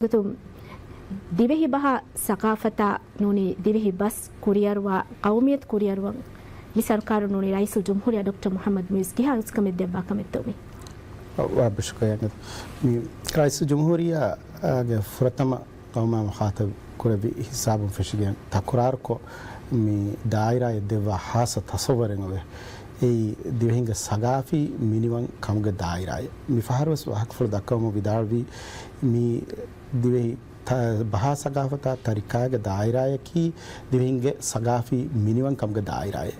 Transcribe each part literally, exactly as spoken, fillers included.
ގޮތުން ދިވެހި ބަހާ ސަގާފަތާ ނޫނީ ދިވެހި ބަސް ކުރިއަރުވާ ޤައުމިއްޔަތު ކުރިއަރުވަން މި ސަރުކާރުން ނޫނީ ރައީސުލްޖުމްހޫރިއްޔާ ޑޮކްޓަރ މުޙައްމަދު މުޢިއްޒު ކިހާ އުސްކަމެއް ދެއްވާ ކަމެއްތޯ މީ؟ ވާބަށުކަޔަށް މި ރައީސުލްޖުމްހޫރިއްޔާގެ ފުރަތަމަ ޤައުމާ މުޚާޠަބު ކުރެއްވި ހިސާބުން ފެށިގެން ތަކުރާރުކޮށް، މި ދާއިރާއަށް ދެއްވާ ހާއްސަ ތަޞައްވަރެއް އޮވޭ. އެއީ ދިވެހިންގެ ސަގާފީ މިނިވަން ކަމުގެ ދާއިރާއެއް. މި ފަހަރުވެސް ވާހަކަފުޅު ދައްކަވަމުން ވިދާޅުވީ، މި ދިވެހި ތަ-، ބަހާ ސަގާފަތާ ތަރިކާގެ ދާއިރާއަކީ ދިވެހިންގެ ސަގާފީ މިނިވަން ކަމުގެ ދާއިރާއެއް.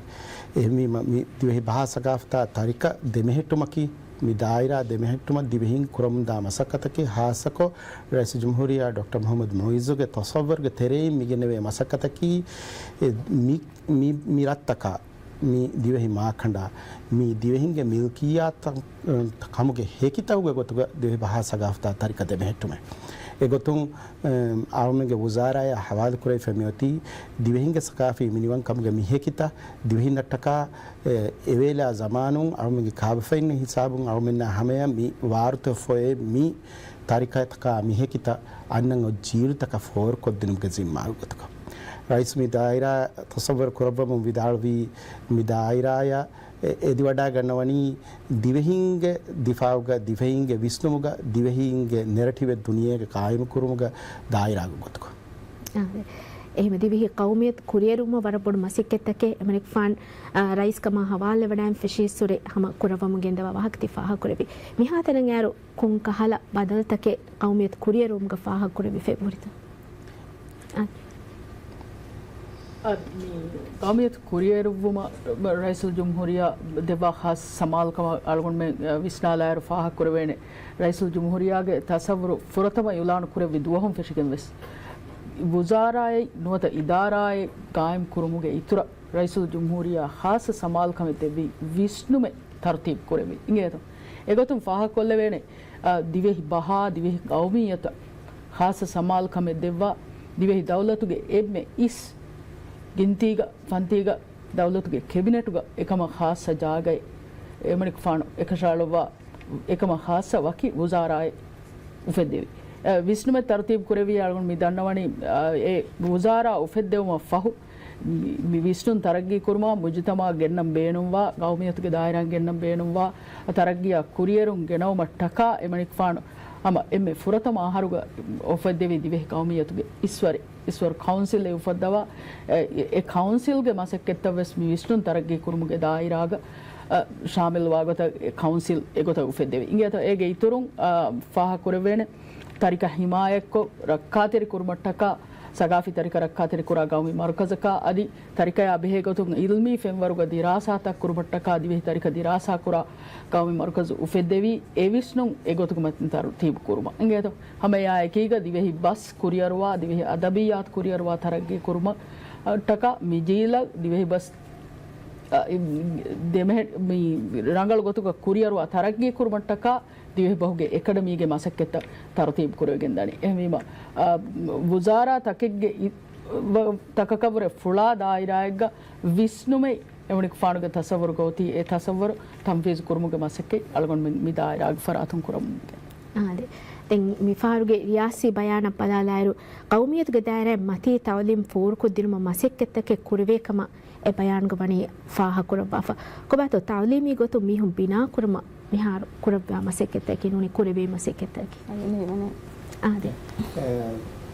އެހެންވީމަ، މި ދިވެހި ބަހާ ސަގާފަތާ ތަރިކަ ދެމެހެއްޓުމަކީ، މި ދާއިރާ ދެމެހެއްޓުމަށް ދިވެހިން ކުރަމުންދާ މަސައްކަތަކީ، ހާއްސަކޮށް ރައީސުލްޖުމްހޫރިއްޔާ ޑޮކްޓަރ މުޙައްމަދު މުޢިއްޒުގެ ތަޞައްވަރުގެ ތެރެއިން މިގެނެވޭ މަސައްކަތަކީ، އެ، މި، މި، މި ރަށްތަކާ، މި ދިވެހި މާކަނޑާ، މި ދިވެހިންގެ މިލްކިއްޔާތައް، އަ، ކަމުގެ ހެކިތަކުގެ ގޮތުގަ ދިވެހި ބަހާ ސަގާފަތާ ތަރިކަ ދެމެހެއްޓުމެއް. އެގޮތުން، އަ، އަޅުމެންގެ ވުޒާރާއާ ހަވާލުކުރެވިފަ މިއޮތީ ދިވެހިންގެ ސަގާފީ މިނިވަން ކަމުގެ މި ހެކިތައް ދިވެހިންނަށްޓަކާ، އެ، އެވޭލާ ޒަމާނުން އަޅުމެންގެ ކާބަފައިންގެ ހިސާބުން އަޅުމެންނާ ހަމަޔަށް މި ވާރުތައް ފޮއެ މި ތަރިކަތަކާ މި ހެކިތައް އަންނަން އޮތް ޖީލުތަކަށް ފޯރުކޮށްދިނުމުގެ ޒިންމާގެ ގޮތުގަ. ރައީސް މި ދާއިރާ ތަޞައްވަރު ކުރައްވަމުން ވިދާޅުވީ، މި ދާއިރާއަށް އެ-، އެދިވަޑާގަންނަވަނީ ދިވެހިންގެ ދިފާއުގަ، ދިވެހިންގެ ވިސްނުމުގަ، ދިވެހިންގެ ނެރެޓިވެއް ދުނިޔޭގަ ޤާއިމުކުރުމުގަ ދާއިރާގެ ގޮތުގަ. އާ، އެހެންވެ ދިވެހި ޤައުމިއްޔަތު ކުރިއެރުވުމަށް ވަރަށް ބޮޑު މަސައްކަތްތަކެއް އެމަނިކުފާން، އާ، ރައީސްކަމާ ހަވާލުވެވަޑައިން ފެށީއްސުރެ ހަމަ ކުރައްވަމުން ގެންދަވާ ވާހަކަ ތި ފާހަގަކުރެއްވި. މިހާތަނަށް އޭރު ކޮން ކަހަލަ ބަދަލުތަކެއް ޤައުމިއްޔަތު ކުރިއެރުވުމުގަ ފާހަގަކުރެއްވިފައި ހުރިތޯ؟ އާ. އަ، މި ޤައުމިއްޔަތު ކުރިއެރުއްވުމަށް ރައީސުލްޖުމްހޫރިއްޔާ ދެއްވާ ޚާއްޞަ ސަމާލުކަމަށް އަޅުގަނޑުމެން، އަ، ވިސްނާލާއިރު ފާހަގަކުރެވޭނެ. ރައީސުލްޖުމްހޫރިއްޔާގެ ތަޞައްވުރު ފުރަތަމަ އިޢުލާނު ކުރެއްވި ދުވަހުން ފެށިގެން ވެސް، ވުޒާރާއެއް ނުވަތަ އިދާރާއެއް ޤާއިމް ކުރުމުގެ އިތުރަށް ރައީސުލްޖުމްހޫރިއްޔާ ޚާއްޞަ ސަމާލުކަމެއް ދެއްވި ވިސްނުމެއް ތަރުތީބު ކުރެއްވި. އިނގޭތޯ؟ އެގޮތުން ފާހަގަކޮށްލެވޭނެ، އަ، ދިވެހި ބަހާ، ދިވެހި ޤައުމިއްޔަތަށް ޚާއްޞަ ސަމާލުކަމެއް ދެއްވާ، ދިވެހި ދައުލަތުގެ އެންމެ އިސް ގިންތީގަ، ފަންތީގަ، ދައުލަތުގެ ކެބިނެޓުގަ އެކަމަށް ޚާއްޞަ ޖާގައެއް އެމަނިކުފާނު އެކަށައަޅުއްވާ، އެކަމަށް ޚާއްޞަ ވަކި ވުޒާރާއެއް އުފެއްދެވި. އަ، ވިސްނުމެއް ތަރުތީބު ކުރެއްވީ އަޅުގަނޑު މި ދަންނަވަނީ، އަ، އެ ވުޒާރާ އުފެއްދެވުމަށް ފަހު، މި، މި ވިސްނުން ތަރައްގީ ކުރުމަށް މުޖުތަމަޢަށް ގެންނަން ބޭނުންވާ، ޤައުމިއްޔަތުގެ ދާއިރާއިން ގެންނަން ބޭނުންވާ، ތަރައްގީއާ ކުރިއެރުން ގެނައުމަށްޓަކާ އެމަނިކުފާނު ހަމަ އެންމެ ފުރަތަމަ އަހަރުގަ އުފެއްދެވި ދިވެހި ޤައުމިއްޔަތުގެ އިސްވަރެއް، އިސްވަރު ކައުންސިލެއް އުފައްދަވާ، އެ، އެ ކައުންސިލްގެ މަސައްކަތްތައް ވެސް މި ވިސްނުން ތަރައްގީ ކުރުމުގެ ދާއިރާގަ، އަ، ޝާމިލްވާ ގޮތަށް އެ ކައުންސިލް އެގޮތަށް އުފެއްދެވި. އިނގޭތޯ އޭގެ އިތުރުން، އަ، ފާހަގަކުރެވޭނެ ތަރިކަ ހިމާޔަތްކޮށް، ރައްކާތެރި ކުރުމަށްޓަކާ، ސަގާފީ ތަރިކަ ރައްކާތެރި ކުރާ ގައުމީ މަރުކަޒަކާ އަދި ތަރިކަޔާ ބެހޭ ގޮތުން އިލްމީ ފެންވަރުގަ ދިރާސާތައް ކުރުމަށްޓަކާ ދިވެހި ތަރިކަ ދިރާސާ ކުރާ ގައުމީ މަރުކަޒު އުފެއްދެވީ އެ ވިސްނުން އެގޮތުގަ މަތިން ތަރުތީބު ކުރުމަށް. އިނގޭތޯ؟ ހަމަ އެއާ އެކީގަ ދިވެހި ބަސް ކުރިއަރުވާ، ދިވެހި އަދަބިއްޔާތު ކުރިއަރުވާ ތަރައްގީ ކުރުމަށްޓަކާ މި ޖީލަށް ދިވެހި ބަސް، އަ، ދެމެހެ-، މި ރަނގަޅު ގޮތުގަ ކުރިއަރުވާ ތަރައްގީ ކުރުމަށްޓަކާ ދިވެހިބަހުގެ އެކަޑަމީގެ މަސައްކަތްތައް ތަރުތީބު ކުރެވިގެން ދަނީ. އެހެންވީމަ، އާ، ވުޒާރާ ތަކެއްގެ އި-، ވަ-، ތަކަކަށްވުރެ ފުޅާ ދާއިރާއެއްގަ ވިސްނުމެއް އެމަނިކުފާނުގެ ތަސައްވަރުގަ އޮތީ، އެ ތަސައްވަރު ތަންފީޒު ކުރުމުގެ މަސައްކަތް އަޅުގަނޑުމެން މި ދާއިރާގެ ފަރާތުން ކުރަމުން. އާދެ. ދެން މިފަހަރުގެ ރިޔާސީ ބަޔާނަށް ބަލާލާއިރު، ޤައުމިއްޔަތުގެ ދާއިރާއިން މަތީ ތައުލީމް ފޯރުކޮށްދިނުމަށް މަސައްކަތްތަކެއް ކުރެވޭ ކަމަށް އެ ބަޔާނުގަ ވަނީ ފާހަގަކުރައްވާފަ. ކޮބާތޯ ތައުލީމީ ގޮތުން މީހުން ބިނާކުރުމަށް މިހާރު ކުރައްވާ މަސައްކަތްތަކީ ނޫނީ ކުރެވޭ މަސައްކަތްތަކީ؟ އާދެ. އެ،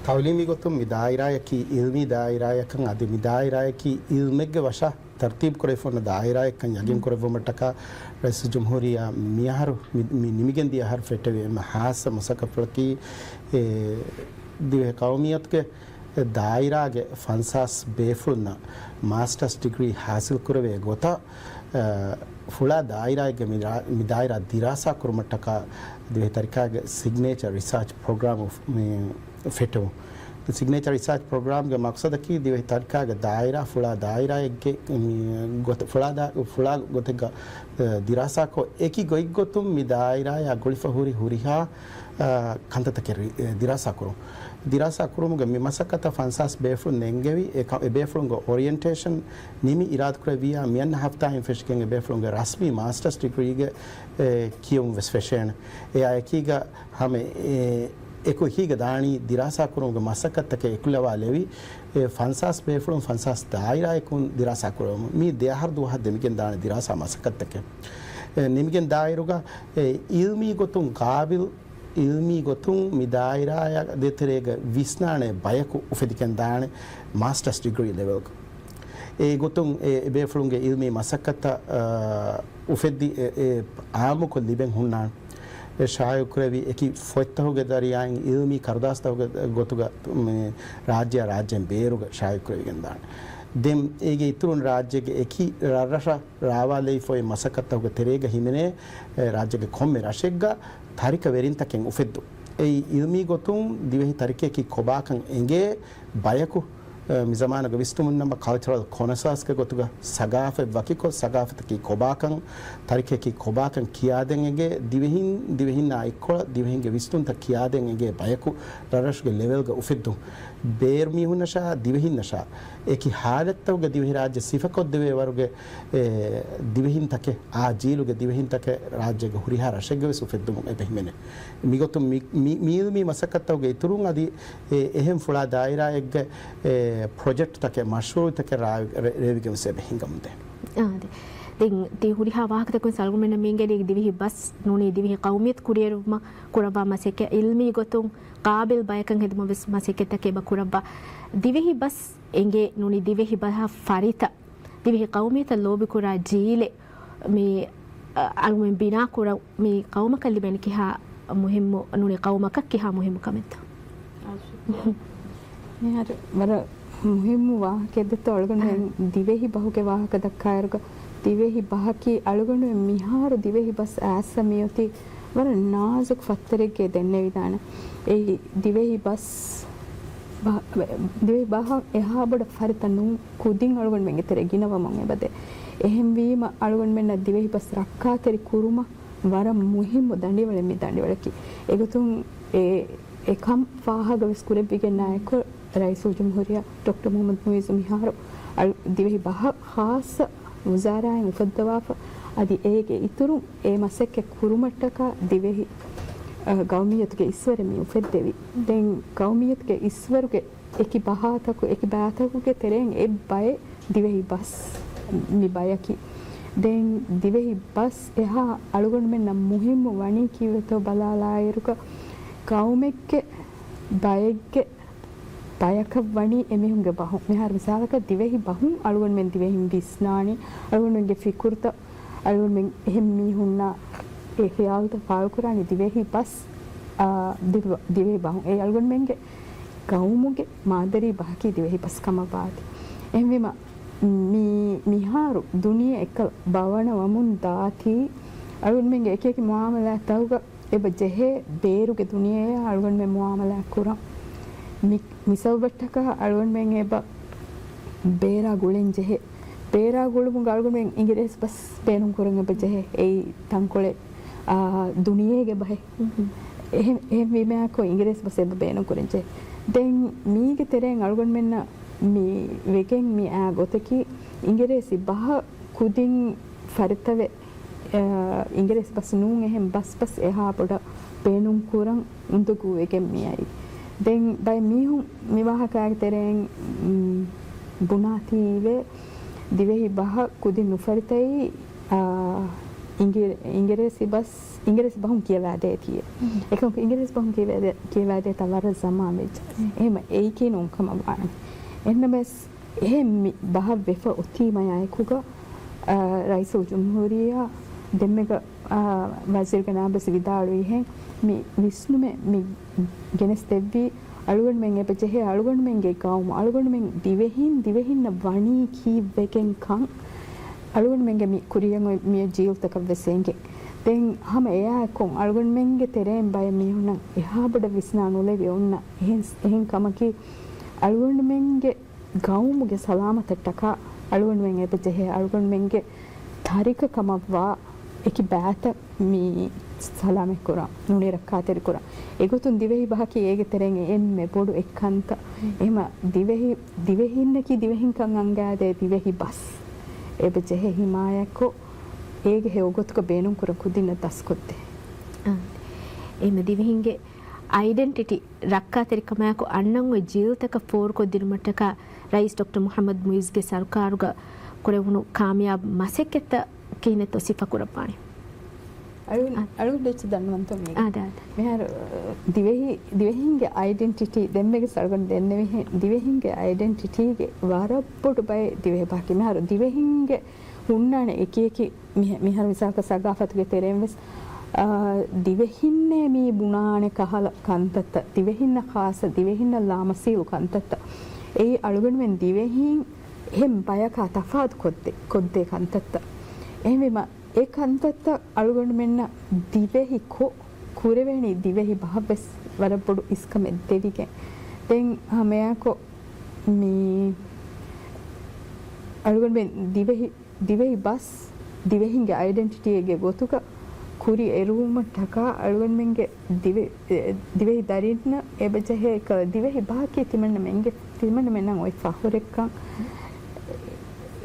ތައުލީމީ ގޮތުން މި ދާއިރާއަކީ އިލްމީ ދާއިރާއަކަށް އަދި މި ދާއިރާއަކީ އިލްމެއްގެ ވަށާ ތަރުތީބު ކުރެވިފަ އޮންނަ ދާއިރާއެއްކަން ޔަގީން ކުރެއްވުމަށްޓަކާ ރައީސުލް ޖުމްހޫރިއްޔާ މިއަހަރު މި، މި ނިމިގެންދިޔަ އަހަރު ފެއްޓެވި އެންމެ ހާއްސަ މަސައްކަތްޕުޅަކީ، އެ، ދިވެހި ޤައުމިއްޔަތުގެ ދާއިރާގެ ފަންސާސް ބޭފުޅުންނަށް މާސްޓަރސް ޑިގްރީ ހާސިލް ކުރެވޭ ގޮތަށް، އަ، ފުޅާ ދާއިރާއެއްގެ މި ރާ-، މި ދާއިރާ ދިރާސާ ކުރުމަށްޓަކާ ދިވެހި ތަރިކާގެ ސިގްނޭޗަރ ރިސާޗް ޕްރޮގްރާމް އުފް-، މި ފެއްޓެވުން. ސިގްނޭޗަރ ރިސާޗް ޕްރޮގްރާމްގެ މަޤްޞަދަކީ ދިވެހި ތަރިކާގެ ދާއިރާ ފުޅާ ދާއިރާއެއްގެ މި ގޮތަށް، ފުޅާ ދާ-، ފުޅާ ގޮތެއްގަ، އަ، ދިރާސާކޮށް އެކި ގޮތްގޮތުން މި ދާއިރާއާ ގުޅިފަ ހުރި ހުރިހާ އާ، ކަންތައްތަކެއް ރި-، އެ، ދިރާސާ ކުރުން. ދިރާސާ ކުރުމުގެ މި މަސައްކަތަށް ފަންސާސް ބޭފުޅުން އެންގެވި، އެ ކަ-، އެ ބޭފުޅުންގެ އޮރިއެންޓޭޝަން ނިމި އިރާދަކުރެއްވިއްޔާ މިއަންނަ ހަފްތާއިން ފެށިގެން އެ ބޭފުޅުންގެ ރަސްމީ މާސްޓަރސް ޑިގްރީގެ، އެ، ކިޔެވުން ވެސް ފެށޭނެ. އެއާ އެކީގަ ހަމަ އެ، އެކު އެކީގަ ދާނީ ދިރާސާ ކުރުމުގެ މަސައްކަތްތަކެއް އެކުލަވާލެވި، އެ، ފަންސާސް ބޭފުޅުން ފަންސާސް ދާއިރާއަކުން ދިރާސާ ކުރެވުމުން މީ ދެ އަހަރު ދުވަހަށް ދެމިގެން ދާނެ ދިރާސާ މަސައްކަތްތަކެއް. އެ، ނިމިގެން ދާއިރުގަ، އެ، އިލްމީ ގޮތުން ގާބިލް، އިލްމީ ގޮތުން މި ދާއިރާއާ ދޭތެރޭގަ ވިސްނާނެ ބަޔަކު އުފެދިގެން ދާނެ މާސްޓަސް ޑިގްރީ ލެވެލްގަ. އެ ގޮތުން އެ، އެ ބޭފުޅުންގެ އިލްމީ މަސައްކަތްތައް، އާ، އުފެއްދި އެ، އެ އާއްމުކޮށް ލިބެން ހުންނާނެ. އެ ޝާއިޢުކުރެވި އެކި ފޮތްތަކުގެ ޒަރީޢާއިން އިލްމީ ކަރުދާސްތަކުގެ ގޮތުގަ، މެ، ރާއްޖެއާ ރާއްޖޭން ބޭރުގަ ޝާއިޢުކުރެވިގެން ދާނެ. ދެން އޭގެ އިތުރުން ރާއްޖޭގެ އެކި ރަށްރަށަށް ރާވާލެވިފައި މަސައްކަތްތަކުގެ ތެރޭގަ ހިމެނޭ، އެ، ރާއްޖޭގެ ކޮންމެ ރަށެއްގަ ތަރިކަ ވެރިންތަކެއް އުފެއްދުން. އެއީ އިލްމީ ގޮތުން ދިވެހި ތަރިކައަކީ ކޮބާކަން އެނގޭ ބަޔަކު، އެ، މި ޒަމާނުގެ ވިސްނުމުންނަމަ ކަލްޗަރަލް ކޮނަސާސްގެ ގޮތުގަ ސަގާފަތް ވަކިކޮށް، ސަގާފަތަކީ ކޮބާކަން، ތަރިކައަކީ ކޮބާކަން ކިޔާދޭން އެނގޭ، ދިވެހިން، ދިވެހިންނާ އެއްކޮޅަށް ދިވެހިންގެ ވިސްނުންތައް ކިޔާދޭން އެނގޭ ބަޔަކު ރަށްރަށުގެ ލެވެލްގަ އުފެއްދުން. ބޭރު މީހުންނަށާ، ދިވެހިންނަށާ، އެކި ހާލަތްތަކުގެ ދިވެހިރާއްޖެ ސިފަކޮށްދެވޭ ވަރުގެ، އެ، ދިވެހިންތަކެއް، އާ ޖީލުގެ ދިވެހިންތަކެއް ރާއްޖޭގެ ހުރިހާ ރަށެއްގެ ވެސް އުފެއްދުމުން އެބަ ހިމެނޭ. މިގޮތުން މި، މި، މި އިލްމީ މަސައްކަތްތަކުގެ އިތުރުން އަދި އެ، އެހެން ފުޅާ ދާއިރާއެއްގެ، އެ، ޕްރޮޖެކްޓްތަކެއް، މަޝްރޫޢުތަކެއް ރާ-، ރޭ-، ރޭވިގެން ވެސް އެބަ ހިނގަމުންދޭ. އާ، ދެ-، ދެން ތި ހުރިހާ ވާހަކަތަކުން އަޅުގަނޑުމެންނަށް މި އިނގޭނީ ދިވެހި ބަސް ނޫނީ ދިވެހި ޤައުމިއްޔަތު ކުރިއެރުވުމަށް ކުރައްވާ މަސައްކަތް. އިލްމީ ގޮތުން ޤާބިލް ބަޔަކަށް ހެދުމަށް ވެސް މަސައްކަތްތަކެއް އެބަ ކުރައްވާ. ދިވެހި ބަސް އެނގޭ ނޫނީ ދިވެހި ބަހަށް ފަރިތަ، ދިވެހި ޤައުމިއްޔަތަށް ލޯބިކުރާ ޖީލެއް މި، އަ، އަޅުގަނޑުމެން ބިނާ ކުރަން މި ޤައުމަކަށް ލިބޭނެ ކިހާ މުހިއްމު، ނޫނީ ޤައުމަކަށް ކިހާ މުހިއްމު ކަމެއްތޯ؟ މިހާރު ވަރަށް މުހިއްމު ވާހަކައެއް ދެއްތޯ އަޅުގަނޑުމެން އަހަ. ދިވެހި ބަހުގެ ވާހަކަ ދައްކާއިރުގަ، ދިވެހި ބަހަކީ އަޅުގަނޑުމެން މިހާރު ދިވެހި ބަސް އައިސް މިއޮތީ ވަރަށް ނާޒުކު ފައްތަރެއްގައި ދެންނެވިދާނެ. އެއީ ދިވެހި ބަސް ބަ-، ދިވެހި ބަހަށް އެހާ ބޮޑަށް ފަރިތަ ނޫން. ކުދިން އަޅުގަނޑުމެންގެ ތެރެ ގިނަވަމުން އެބަދޭ. އެހެންވީމަ އަޅުގަނޑުމެންނަށް ދިވެހި ބަސް ރައްކާތެރި ކުރުމަށް ވަރަށް މުހިއްމު ދަނޑިވަޅެއް މި ދަނޑިވަޅަކީ. އެގޮތުން އެ، އެކަން ފާހަގަވެސް ކުރެއްވިގެންނާއެކު، ރައީސުލްޖުމްހޫރިއްޔާ ޑޮކްޓަރ މުޙައްމަދު މުޢިއްޒު މިހާރު އަޅު-، ދިވެހި ބަހަށް ޚާއްޞަ ވުޒާރާއެއް އުފައްދަވާފަ، އަދި އޭގެ އިތުރުން އެ މަސައްކަތް ކުރުމަށްޓަކާ ދިވެހި، އަ، ޤައުމިއްޔަތުގެ އިސްވަރެއް މި އުފެއްދެވި. ދެން ޤައުމިއްޔަތުގެ އިސްވަރުގެ އެކި ބަހާތަކު، އެކި ބައިތަކުގެ ތެރެއިން އެއް ބައެއް ދިވެހި ބަސް މި ބަޔަކީ. ދެން ދިވެހި ބަސް އެހާ އަޅުގަނޑުމެންނަށް މުހިއްމު ވަނީ ކީއްވެތޯ ބަލާލާއިރުގަ، ޤައުމެއްގެ ބައެއްގެ ބަޔަކަށް ވަނީ އެމީހުންގެ ބަހުން. މިހާރު މިސާލަކަށް ދިވެހި ބަހުން އަޅުގަނޑުމެން ދިވެހިން ވިސްނާނީ، އަޅުގަނޑުމެންގެ ފިކުރުތައް އަޅުގަނޑުމެން އެހެން މީހުންނާ އެ ޚިޔާލުތައް ފާޅުކުރާނީ ދިވެހި ބަސް، އާ، ދިވެ-، ދިވެހި ބަހުން. އެ އަޅުގަނޑުމެންގެ ޤައުމުގެ މާދަރީ ބަހަކީ ދިވެހި ބަސް ކަމަށް ވާތީ. އެހެންވީމަ، މި-، މިހާރު ދުނިޔެ އެއްކަލަ ބަވަނަ ވަމުން ދާތީ، އަޅުގަނޑުމެންގެ އެކިއެކި މުޢާމަލާތްތަކުގަ އެބަ ޖެހޭ ބޭރުގެ ދުނިޔެއާ އަޅުގަނޑުމެން މުޢާމަލާތް ކުރަން. މި-، މިސަބަބަށްޓަކާ އަޅުގަނޑުމެން އެބަ ބޭރާ ގުޅެން ޖެހޭ. ބޭރާ ގުޅުމުގަ އަޅުގަނޑުމެން އިނގިރޭސި ބަސް ބޭނުން ކުރަން އެބަ ޖެހޭ. އެއީ ތަންކޮޅެއް، އާ، ދުނިޔޭގެ ބަހެއް. އެހެން، އެހެން ވީމާއެކު އިނގިރޭސި ބަސް އެބަ ބޭނުން ކުރަން ޖެހޭ. ދެން މީގެ ތެރެއިން އަޅުގަނޑުމެންނަށް މި ވެގެން މި އާ ގޮތަކީ އިނގިރޭސި ބަހަށް ކުދިން ފަރިތަވެ އާ، އިނގިރޭސި ބަސް ނޫން އެހެން ބަސް ބަސް އެހާ ބޮޑަށް ބޭނުން ކުރަން އުނދަގޫ ވެގެން މިއައީ. ދެން ބައެއް މީހުން މި ވާހަކައިގެ ތެރެއިން، މް، ބުނާތީވެ ދިވެހި ބަހަށް ކުދިން ނުފަރިތައީ، އާ، އިނގި-، އިނގިރޭސި ބަސް، އިނގިރޭސި ބަހުން ކިޔަވާދޭތީ. އެކަމަކު އިނގިރޭސި ބަހުން ކިޔަވާދޭ، ކިޔަވާދޭތާ ވަރަށް ޒަމާން ވެއްޖެ. އެހެމަ އެއީކީ ނޫން ކަމަށް ވާނެ. އެހެންނަމަވެސް، އެހެން މި ބަހަށް ވެފަ އޮތީމަޔާއެކުގަ، އާ، ރައީސުލްޖުމްހޫރިއްޔާ ދެންމެގަ، އާ، ވަޒީރުގެ ނާއިބުވެސް ވިދާޅުވިހެން މި ވިސްނުމެއް މި ގެނެސްދެއްވީ، އަޅުގަނޑުމެން އެބަ ޖެހޭ އަޅުގަނޑުމެންގެ ގައުމު، އަޅުގަނޑުމެން ދިވެހިން ދިވެހިންނަށް ވަނީ ކީއްވެގެން ކަން، އަޅުގަނޑުމެންގެ މި ކުރިއަށް އޮތް މިއޮތް ޖީލުތަކަށް ވެސް އެނގޭ. ދެން ހަމަ އެއާއެކު އަޅުގަނޑުމެންގެ ތެރެއިން ބައެއް މީހުންނަށް އެހާ ބޮޑަށް ވިސްނާ ނުލެވި އޮންނަ އެހެން، އެހެން ކަމަކީ، އަޅުގަނޑުމެންގެ ގައުމުގެ ސަލާމަތަށްޓަކާ އަޅުގަނޑުމެން އެބަ ޖެހޭ އަޅުގަނޑުމެންގެ ތަރިކަ ކަމަށްވާ އެކި ބައިތައް މި ސަލާމަތްކުރަން، ނޫނީ ރައްކާތެރިކުރަން. އެގޮތުން ދިވެހި ބަހަކީ އޭގެ ތެރެއިން އެންމެ ބޮޑު އެއްކަންތައް. އެހެމަ ދިވެހި، ދިވެހިންނަކީ ދިވެހިންކަން އަންގާދޭ ދިވެހި ބަސް އެބަ ޖެހޭ ހިމާޔަތްކޮށް، އޭގެ ހެޔޮ ގޮތުގަ ބޭނުންކުރަން ކުދިންނަށް ދަސްކޮށްދޭ. އާ، އެހެމަ ދިވެހިންގެ އައިޑެންޓިޓީ ރައްކާތެރިކަމާއެކު އަންނަން އޮތް ޖީލުތަކަށް ފޯރުކޮށްދިނުމަށްޓަކާ ރައީސް ޑޮކްޓަރ މުޙައްމަދު މުޢިއްޒުގެ ސަރުކާރުގަ ކުރެވުނު ކާމިޔާބު މަސައްކަތްތައް ކިހިނެއްތޯ ސިފަކުރައްވާނީ؟ އަޅު-، އަ-، އަޅުގަނޑު އެއްޗެއް ދަންނަވަންތޯ މީގެ؟ އާދެ، އާދެ. މިހާރު، އަ، ދިވެހި-، ދިވެހިންގެ އައިޑެންޓިޓީ، ދެންމެގެ އަޅުގަނޑު ދެންނެވިހެން، ދިވެހިންގެ އައިޑެންޓިޓީގެ ވަރަށް ބޮޑު ބައެއް ދިވެހި ބަހަކީ. މިހާރު ދިވެހިންގެ ހުންނާނެ އެކިއެކި މި-، މިހާރު މިސާލަކަށް ސަގާފަތުގެ ތެރެއިން ވެސް، އާ، ދިވެހިންނޭ މީ ބުނާނެ ކަހަލަ ކަންތައްތައް، ދިވެހިންނަށް ޚާއްޞަ، ދިވެހިންނަށް ލާމަސީލު ކަންތައްތައް. އެއީ އަޅުގަނޑުމެން ދިވެހިން އެހެން ބަޔަކާ ތަފާތު ކޮށްދޭ، ކޮށްދޭ ކަންތައްތައް. އެހެންވީމަ، އެ ކަންތައްތައް އަޅުގަނޑުމެންނަށް ދިވެހި ކޮށް ކުރެވޭނީ ދިވެހި ބަހަށްވެސް ވަރަށް ބޮޑު އިސްކަމެއް ދެވިގެން. ދެން ހަމައެއާއެކު މި އަޅުގަނޑުމެން ދިވެހި، ދިވެހި ބަސް ދިވެހިންގެ އައިޑެންޓިޓީއެއްގެ ގޮތުގަ ކުރި އެރުވުމަށްޓަކާ އަޅުގަނޑުމެންގެ ދިވެ-، އެ، ދިވެހި ދަރިންނަށް އެބަޖެހޭ ކަ-، ދިވެހި ބަހަކީ ތިމަންނަމެންގެ، ތިމަންނަމެންނަށް އޮތް ފަޚުރެއްކަން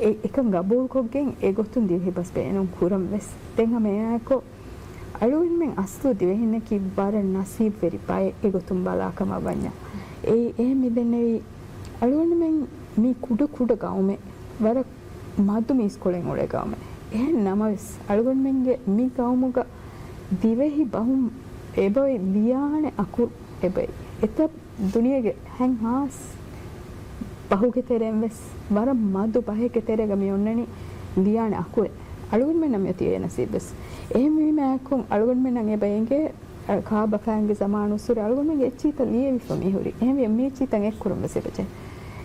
އެ-، އެކަން ގަބޫލުކޮށްގެން އެގޮތުން ދިވެހި ބަސް ބޭނުން ކުރަން ވެސް. ދެން ހަމައެއާއެކު އަޅުގަނޑުމެން އަސްލު ދިވެހިންނަކީ ވަރަށް ނަސީބުވެރި ބައެއް އެގޮތުން ބަލާކަމަށް ވަންޏާ. އެ-، އެހެން މިދެންނެވީ އަޅުގަނޑުމެން މި ކުޑަ ކުޑަ ގައުމެއް، ވަރަށް މަދު މީސްކޮޅެއް އުޅޭ ގައުމެއް. އެހެން ނަމަވެސް އަޅުގަނޑުމެންގެ މި ގައުމުގަ ދިވެހި ބަހުން އެބައޮތް ލިޔާނެ އަކުރު އެބައޮތް. އެތައް ދުނިޔޭގެ ހަތް ހާސް ބަހުގެ ތެރެއިން ވެސް ވަރަށް މަދު ބަހެއްގެ ތެރޭގަ މި އޮންނަނީ ލިޔާނެ އަކުރެއް. އަޅުގަނޑުމެންނަށް މިއޮތީ އެ ނަސީބު ވެސް. އެހެންވީމާއެކު އަޅުގަނޑުމެންނަށް އެބަ އެނގޭ، އަ، ކާބަފައިންގެ ޒަމާނު އުސޫރި އަޅުގަނޑުމެންގެ އެއްޗިހިތައް ލިޔެވިފަ މިހުރީ. އެހެންވެ މި އެއްޗިހިތައް އެއްކުރަން ވެސް އެބަޖެހޭ.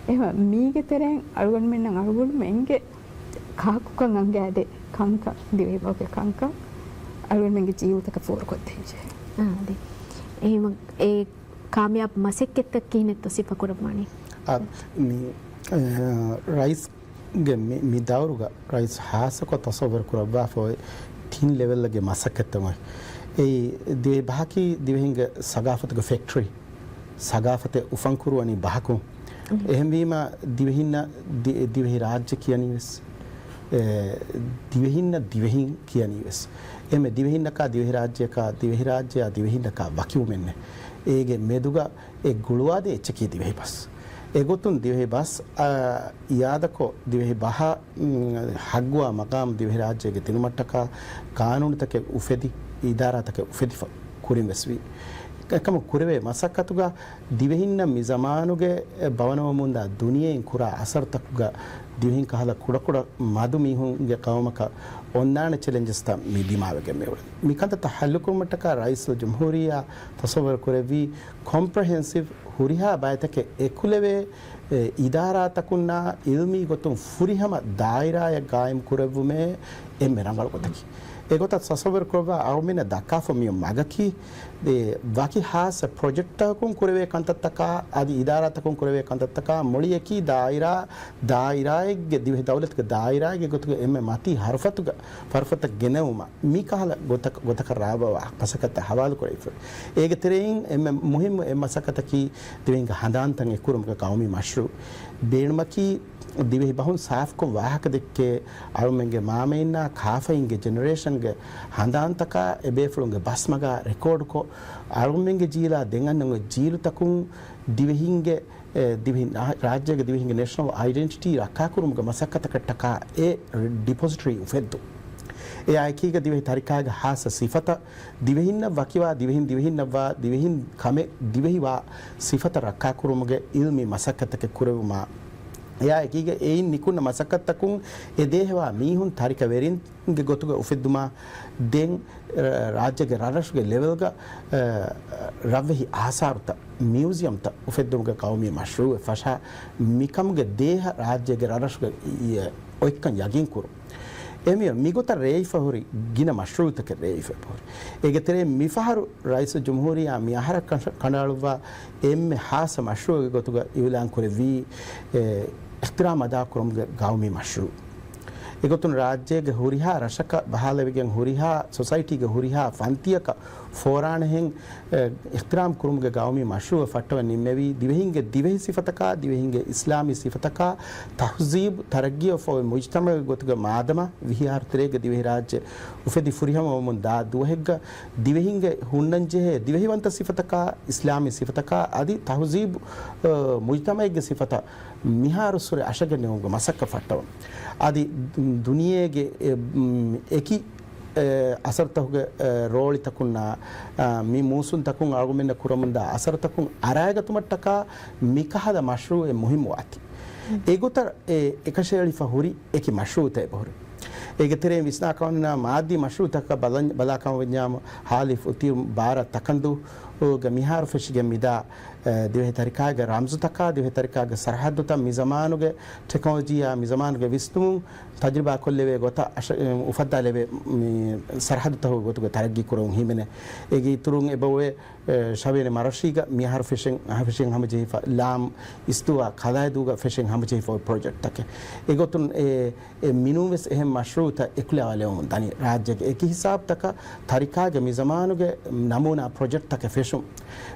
އެހެން މީގެ ތެރެއިން އަޅުގަނޑުމެންނަށް އަޅުގަނޑުމެންގެ ކާކުކަން އަނގައިދޭ ކަންކަން، ދިވެހިބަހުގެ ކަންކަން އަޅުގަނޑުމެންގެ ޖީލުތަކަށް ފޯރުކޮށްދޭންޖެހޭ. އާ، އަދި އެހެން އެ ކާމިޔާބު މަސައްކަތްތައް ކިހިނެއްތޯ ސިފަކުރައްވާނީ؟ އާ، މި، އަ، ރައީސްގެ މި، މި ދައުރުގަ ރައީސް ހާއްސަކޮށް ތަސައްވަރު ކުރައްވާފަ އޮތް ތިން ލެވެލްގެ މަސައްކަތްތައް އޮތް. އެއީ ދިވެހި ބަހަކީ ދިވެހިންގެ ސަގާފަތުގެ ފެކްޓްރީ. ސަގާފަތެއް އުފަންކުރުވަނީ ބަހަކުން. އެހެންވީމަ، ދިވެހިންނަށް ދި-، ދިވެހި ރާއްޖެ ކިޔަނީވެސް، އެ، ދިވެހިންނަށް ދިވެހިން ކިޔަނީވެސް. އެމެ ދިވެހިންނަކާ ދިވެހިރާއްޖެއަކާ، ދިވެހިރާއްޖެއާ ދިވެހިންނަކާ ވަކިވުމެއްނެ. އޭގެ މެދުގަ އެ ގުޅުވާދޭ އެއްޗަކީ ދިވެހި ބަސް. އެގޮތުން ދިވެހި ބަސް، އާ، އިއާދަކޮށް ދިވެހި ބަހަށް، މް، ހައްގުވާ މަގާމް ދިވެހިރާއްޖޭގެ ދިނުމަށްޓަކާ ޤާނޫނުތަކެއް އުފެދި، އިދާރާތަކެއް އުފެދިފަ ކުރިން ވެސްވީ. އެކަމަށް ކުރެވޭ މަސައްކަތުގަ ދިވެހިންނަށް މި ޒަމާނުގެ ބަވަނަވަމުންދާ ދުނިޔެއިން ކުރާ އަސަރުތަކުގަ ދިވެހިން ކަހަލަ ކުޑަކުޑަ މަދު މީހުންގެ ޤައުމަކަށް އޮންނާނެ ޗެލެންޖަސްތައް މި ދިމާވެގެން މިއުޅެނީ. މިކަންތައްތައް ހައްލުކުރުމަށްޓަކާ ރައީސުލްޖުމްހޫރިއްޔާ ތަސައްވަރު ކުރެއްވީ ކޮމްޕްރެހެންސިވް ހުރިހާ ބައިތަކެއް އެކުލެވޭ، އެ، އިދާރާތަކުންނާ އިލްމީ ގޮތުން ފުރިހަމަ ދާއިރާއެއް ގާއިމް ކުރެއްވުމޭ އެންމެ ރަނގަޅު ގޮތަކީ. އެގޮތަށް ތަސައްވަރު ކުރައްވާ އަޅުމެންނަށް ދައްކާފަ މިއޮތް މަގަކީ، އެ، ވަކި ހާއްސަ ޕްރޮޖެކްޓްތަކުން ކުރެވޭ ކަންތައްތަކާ، އަދި އިދާރާތަކުން ކުރެވޭ ކަންތައްތަކާ މުޅިއެކީ ދާއިރާ، ދާއިރާއެއްގެ، ދިވެހި ދައުލަތުގެ ދާއިރާއެއްގެ ގޮތުގަ އެންމެ މަތީ ހަރުފަތުގަ، ފަރުފަތަށް ގެނެވުމަށް މި ކަހަލަ ގޮތަކަށް، ގޮތަކަށް ރާވާ މަސައްކަތްތައް ހަވާލު ކުރެވިފަ. އޭގެ ތެރެއިން އެންމެ މުހިއްމު އެއް މަސައްކަތަކީ ދިވެހިންގެ ހަނދާންތައް އެއްކުރުމުގެ ޤައުމީ މަޝްރޫޢު. ބޭނުމަކީ ދިވެހި ބަހުން ސާފުކޮށް ވާހަކަ ދެއްކޭ، އަޅުމެންގެ މާމައިންނާ ކާފައިންގެ ޖެނެރޭޝަންގެ ހަނދާންތަކާ އެބޭފުޅުންގެ ބަސްމަގާ ރެކޯޑްކޮށް، އަޅުމެންގެ ޖީލާ ދެން އަންނަން އޮތް ޖީލުތަކުން ދިވެހިންގެ، އެ، ދިވެހި ރާ-، ރާއްޖޭގެ ދިވެހިންގެ ނޭޝަނަލް އައިޑެންޓިޓީ ރައްކާކުރުމުގެ މަސައްކަތަކަށްޓަކާ އެ ޑިޕޮޒިޓަރީ އުފެއްދުން. އެއާއެކީގަ ދިވެހި ތަރިކާގެ ހާއްސަ ސިފަތައް، ދިވެހިންނަށް ވަކިވާ، ދިވެހިން ދިވެހިންނަށްވާ، ދިވެހިން ކަމެއް ދިވެހިވާ ސިފަތައް ރައްކާކުރުމުގެ އިލްމީ މަސައްކަތްތަކެއް ކުރެވުމާ، އެއާއެކީގަ އެއިން ނިކުންނަ މަސައްކަތްތަކުން އެ ދޭހަވާ މީހުން ތަރިކަވެރިންގެ ގޮތުގަ އުފެއްދުމާ، ދެން ރާއްޖޭގެ ރަށްރަށުގެ ލެވެލްގަ، އަ، ރަށްވެހި އާސާރުތައް، މިއުޒިއަމްތައް އުފެއްދުމުގެ ޤައުމީ މަޝްރޫޢެއް ފަށާ، މިކަމުގެ ދޭހަ ރާއްޖޭގެ ރަށްރަށުގެ އޮތްކަން ޔަގީންކުރުން. އެމިއޮ މިގޮތަށް ރޭވިފަ ހުރި ގިނަ މަޝްރޫޢުތަކެއް ރޭވިފަ ހުރި. އޭގެ ތެރެއިން މިފަހަރު ރައީސުލްޖުމްހޫރިއްޔާ މި އަހަރަށް ކަނޑައަޅުއްވާ އެންމެ ހާއްސަ މަޝްރޫޢެއްގެ ގޮތުގަ އިއުލާން ކުރެއްވީ، އެ، އިޙްތިރާމް އަދާކުރުމުގެ ގައުމީ މަޝްރޫޢު. އެގޮތުން ރާއްޖޭގެ ހުރިހާ ރަށަކަށް ބަހާލެވިގެން ހުރިހާ ސޮސައިޓީގެ ހުރިހާ ފަންތިއަކަށް ފޯރާނެހެން، އެ، އިޙްތިރާމް ކުރުމުގެ ގައުމީ މަޝްރޫޢަށް ފައްޓަވަން ނިންމެވީ، ދިވެހިންގެ ދިވެހި ސިފަތަކާ، ދިވެހިންގެ އިސްލާމީ ސިފަތަކާ، ތަހުޒީބު ތަރައްގީއަށްފަހު މުޖްތަމަޢުގެ ގޮތުގަ މާދަމާ ވިހި އަހަރު ތެރޭގަ ދިވެހިރާއްޖެ އުފެދި ފުރިހަމަވަމުން ދާ ދުވަހެއްގަ، ދިވެހިންގެ ހުންނަންޖެހޭ ދިވެހިވަންތަ ސިފަތަކާ، އިސްލާމީ ސިފަތަކާ އަދި ތަހުޒީބު، އަ، މުޖްތަމަޢެއްގެ ސިފަތައް މިހާރުއްސުރެ އަށަގެން ނިމުމުގެ މަސައްކަތް ފައްޓަވަން. އަދި ދުނިޔޭގެ، އެ، އެކި އެ، އަސަރުތަކުގެ، އެ، ރޯޅިތަކުންނާ، އާ، މި މޫސުންތަކުން އަޅުގަނޑުމެންނަށް ކުރަމުންދާ އަސަރުތަކުން އަރާގަތުމަށްޓަކާ މިކަހަލަ މަޝްރޫޢެއް މުހިއްމުވާތީ. އެގޮތަށް އެ، އެކަށައެޅިފަ ހުރި އެކި މަޝްރޫޢުތައް އެބަހުރި. އޭގެ ތެރެއިން ވިސްނާ ކަމަނާ މާއްދީ މަޝްރޫޢުތަކަށް ބަލަން، ބަލާ ކަމަށް ވެންޏާމު، ހާލިފް އުތިއު ބާރަ ތަކަންދޫގަ މިހާރު ފެށިގެން މިދާ، އެ، ދިވެހި ތަރިކާގެ ރަމްޒުތަކާ، ދިވެހި ތަރިކާގެ ސަރަހައްދުތައް މި ޒަމާނުގެ ޓެކްނޮލޮޖީއާ، މި ޒަމާނުގެ ވިސްނުމުން ތަޖުރިބާ ކޮށްލެވޭ ގޮތަށް އަށަ-، އެ، އުފައްދާލެވޭ، މި ސަރަހައްދުތަކުގެ ގޮތުގަ ތަރައްގީ ކުރަމުން ހިމެނޭ. އޭގެ އިތުރުން އެބައޮވޭ، އެ، ޝަވޭނެ މަރަށީގަ މިހާރު ފެށެން، އަހަ ފެށެން ހަމަޖެހިފަ، ލާމް އިސްތުވާ ކަލާއެދޫގަ ފެށެން ހަމަޖެހިފަ އޮތް ޕްރޮޖެކްޓްތަކެއް. އެގޮތުން އެ، އެ މިނޫން ވެސް އެހެން މަޝްރޫޢުތައް އެކުލަވާލެވެމުން ދަނީ. ރާއްޖޭގެ އެކި ހިސާބުތަކަށް ތަރިކާގެ މި ޒަމާނުގެ ނަމޫނާ ޕްރޮޖެކްޓްތަކެއް ފެށުން.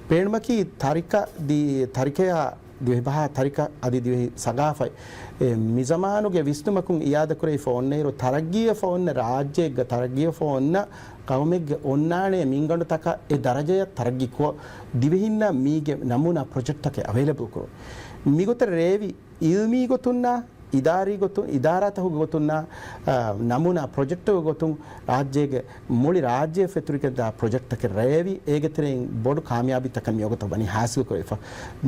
ބޭނުމަކީ ތަރިކަ ދި-، ތަރިކަޔާ ދިވެހިބަހާ ތަރިކަ އަދި ދިވެހި ސަގާފަތް، އެ، މިޒަމާނުގެ ވިސްނުމަކުން އިއާދަކުރެވިފަ އޮންނައިރު، ތަރައްގީއަށްފަ އޮންނަ ރާއްޖެއެއްގަ، ތަރައްގީއަށްފަ އޮންނަ ޤައުމެއްގެ އޮންނާނޭ މިންގަނޑުތަކަށް އެ ދަރަޖަޔަށް ތަރައްގީ ކޮށް، ދިވެހިންނަށް މީގެ ނަމޫނާ ޕްރޮޖެކްޓްތަކެއް އަވައިލަބަލް ކުރުން. މިގޮތަށް ރޭވި އިލްމީ ގޮތުންނާ، އިދާރީ ގޮތުން، އިދާރާތަކުގެ ގޮތުންނާ، އާ، ނަމޫނާ ޕްރޮޖެކްޓުގެ ގޮތުން ރާއްޖޭގެ މުޅި ރާއްޖެ ފެތުރިގެންދާ ޕްރޮޖެކްޓްތަކެއް ރޭވި، އޭގެ ތެރެއިން ބޮޑު ކާމިޔާބީތަކެއް މިވަގުތަށް ވަނީ ހާސިލް ކުރެވިފަ.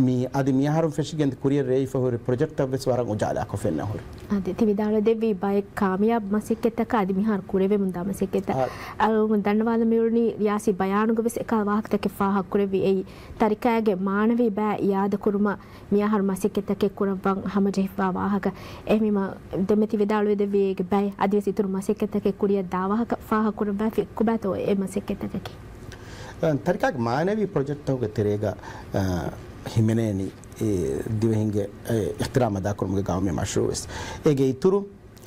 މި އަދި މިއަހަރުން ފެށިގެން ކުރިއަށް ރޭވިފަ ހުރި ޕްރޮޖެކްޓްތައް ވެސް ވަރަށް އުޖާލާކޮށް ފެންނަ ހުރި. އާދެ، ތި ވިދާޅުވެދެއްވީ ބައެއް ކާމިޔާބު މަސައްކަތްތަކާ އަދި މިހާރު ކުރެވެމުންދާ މަސައްކަތްތައް. އާ. އަޅުގަނޑު ދަންނަވާލަމިއުޅުނީ ރިޔާސީ ބަޔާނުގަ ވެސް އެކަހަލަ ވާހަކަތަކެއް ފާހަގަކުރެއްވި. އެއީ، ތަރިކާގެ މާނަވީ ބައި އިއާދަކުރުމަށް މިއަހަރު މަސައްކަތްތަކެއް ކުރައްވަން ހަމަޖެހިފާ ވާހަކަ. އެހެންވީމަ، ދެންމެ ތި ވިދާޅުވެދެއްވީ އޭގެ ބައެއް އަދިވެސް އިތުރު މަސައްކަތްތަކެއް ކުރިއަށް ދާ ވާހަކަ ފާހަގަކުރައްވާފި ކޮބާތޯ އެ މަސައްކަތްތަކަކީ؟ އަ، ތަރިކާގެ މާނަވީ ޕްރޮޖެކްޓްތަކުގެ ތެރޭގަ، އަ، ހިމެނޭނީ އެ ދިވެހިންގެ، އެ، އިޙްތިރާމް އަދާކުރުމުގެ ގައުމީ މަޝްރޫޢު ވެސް. އޭގެ އިތުރު،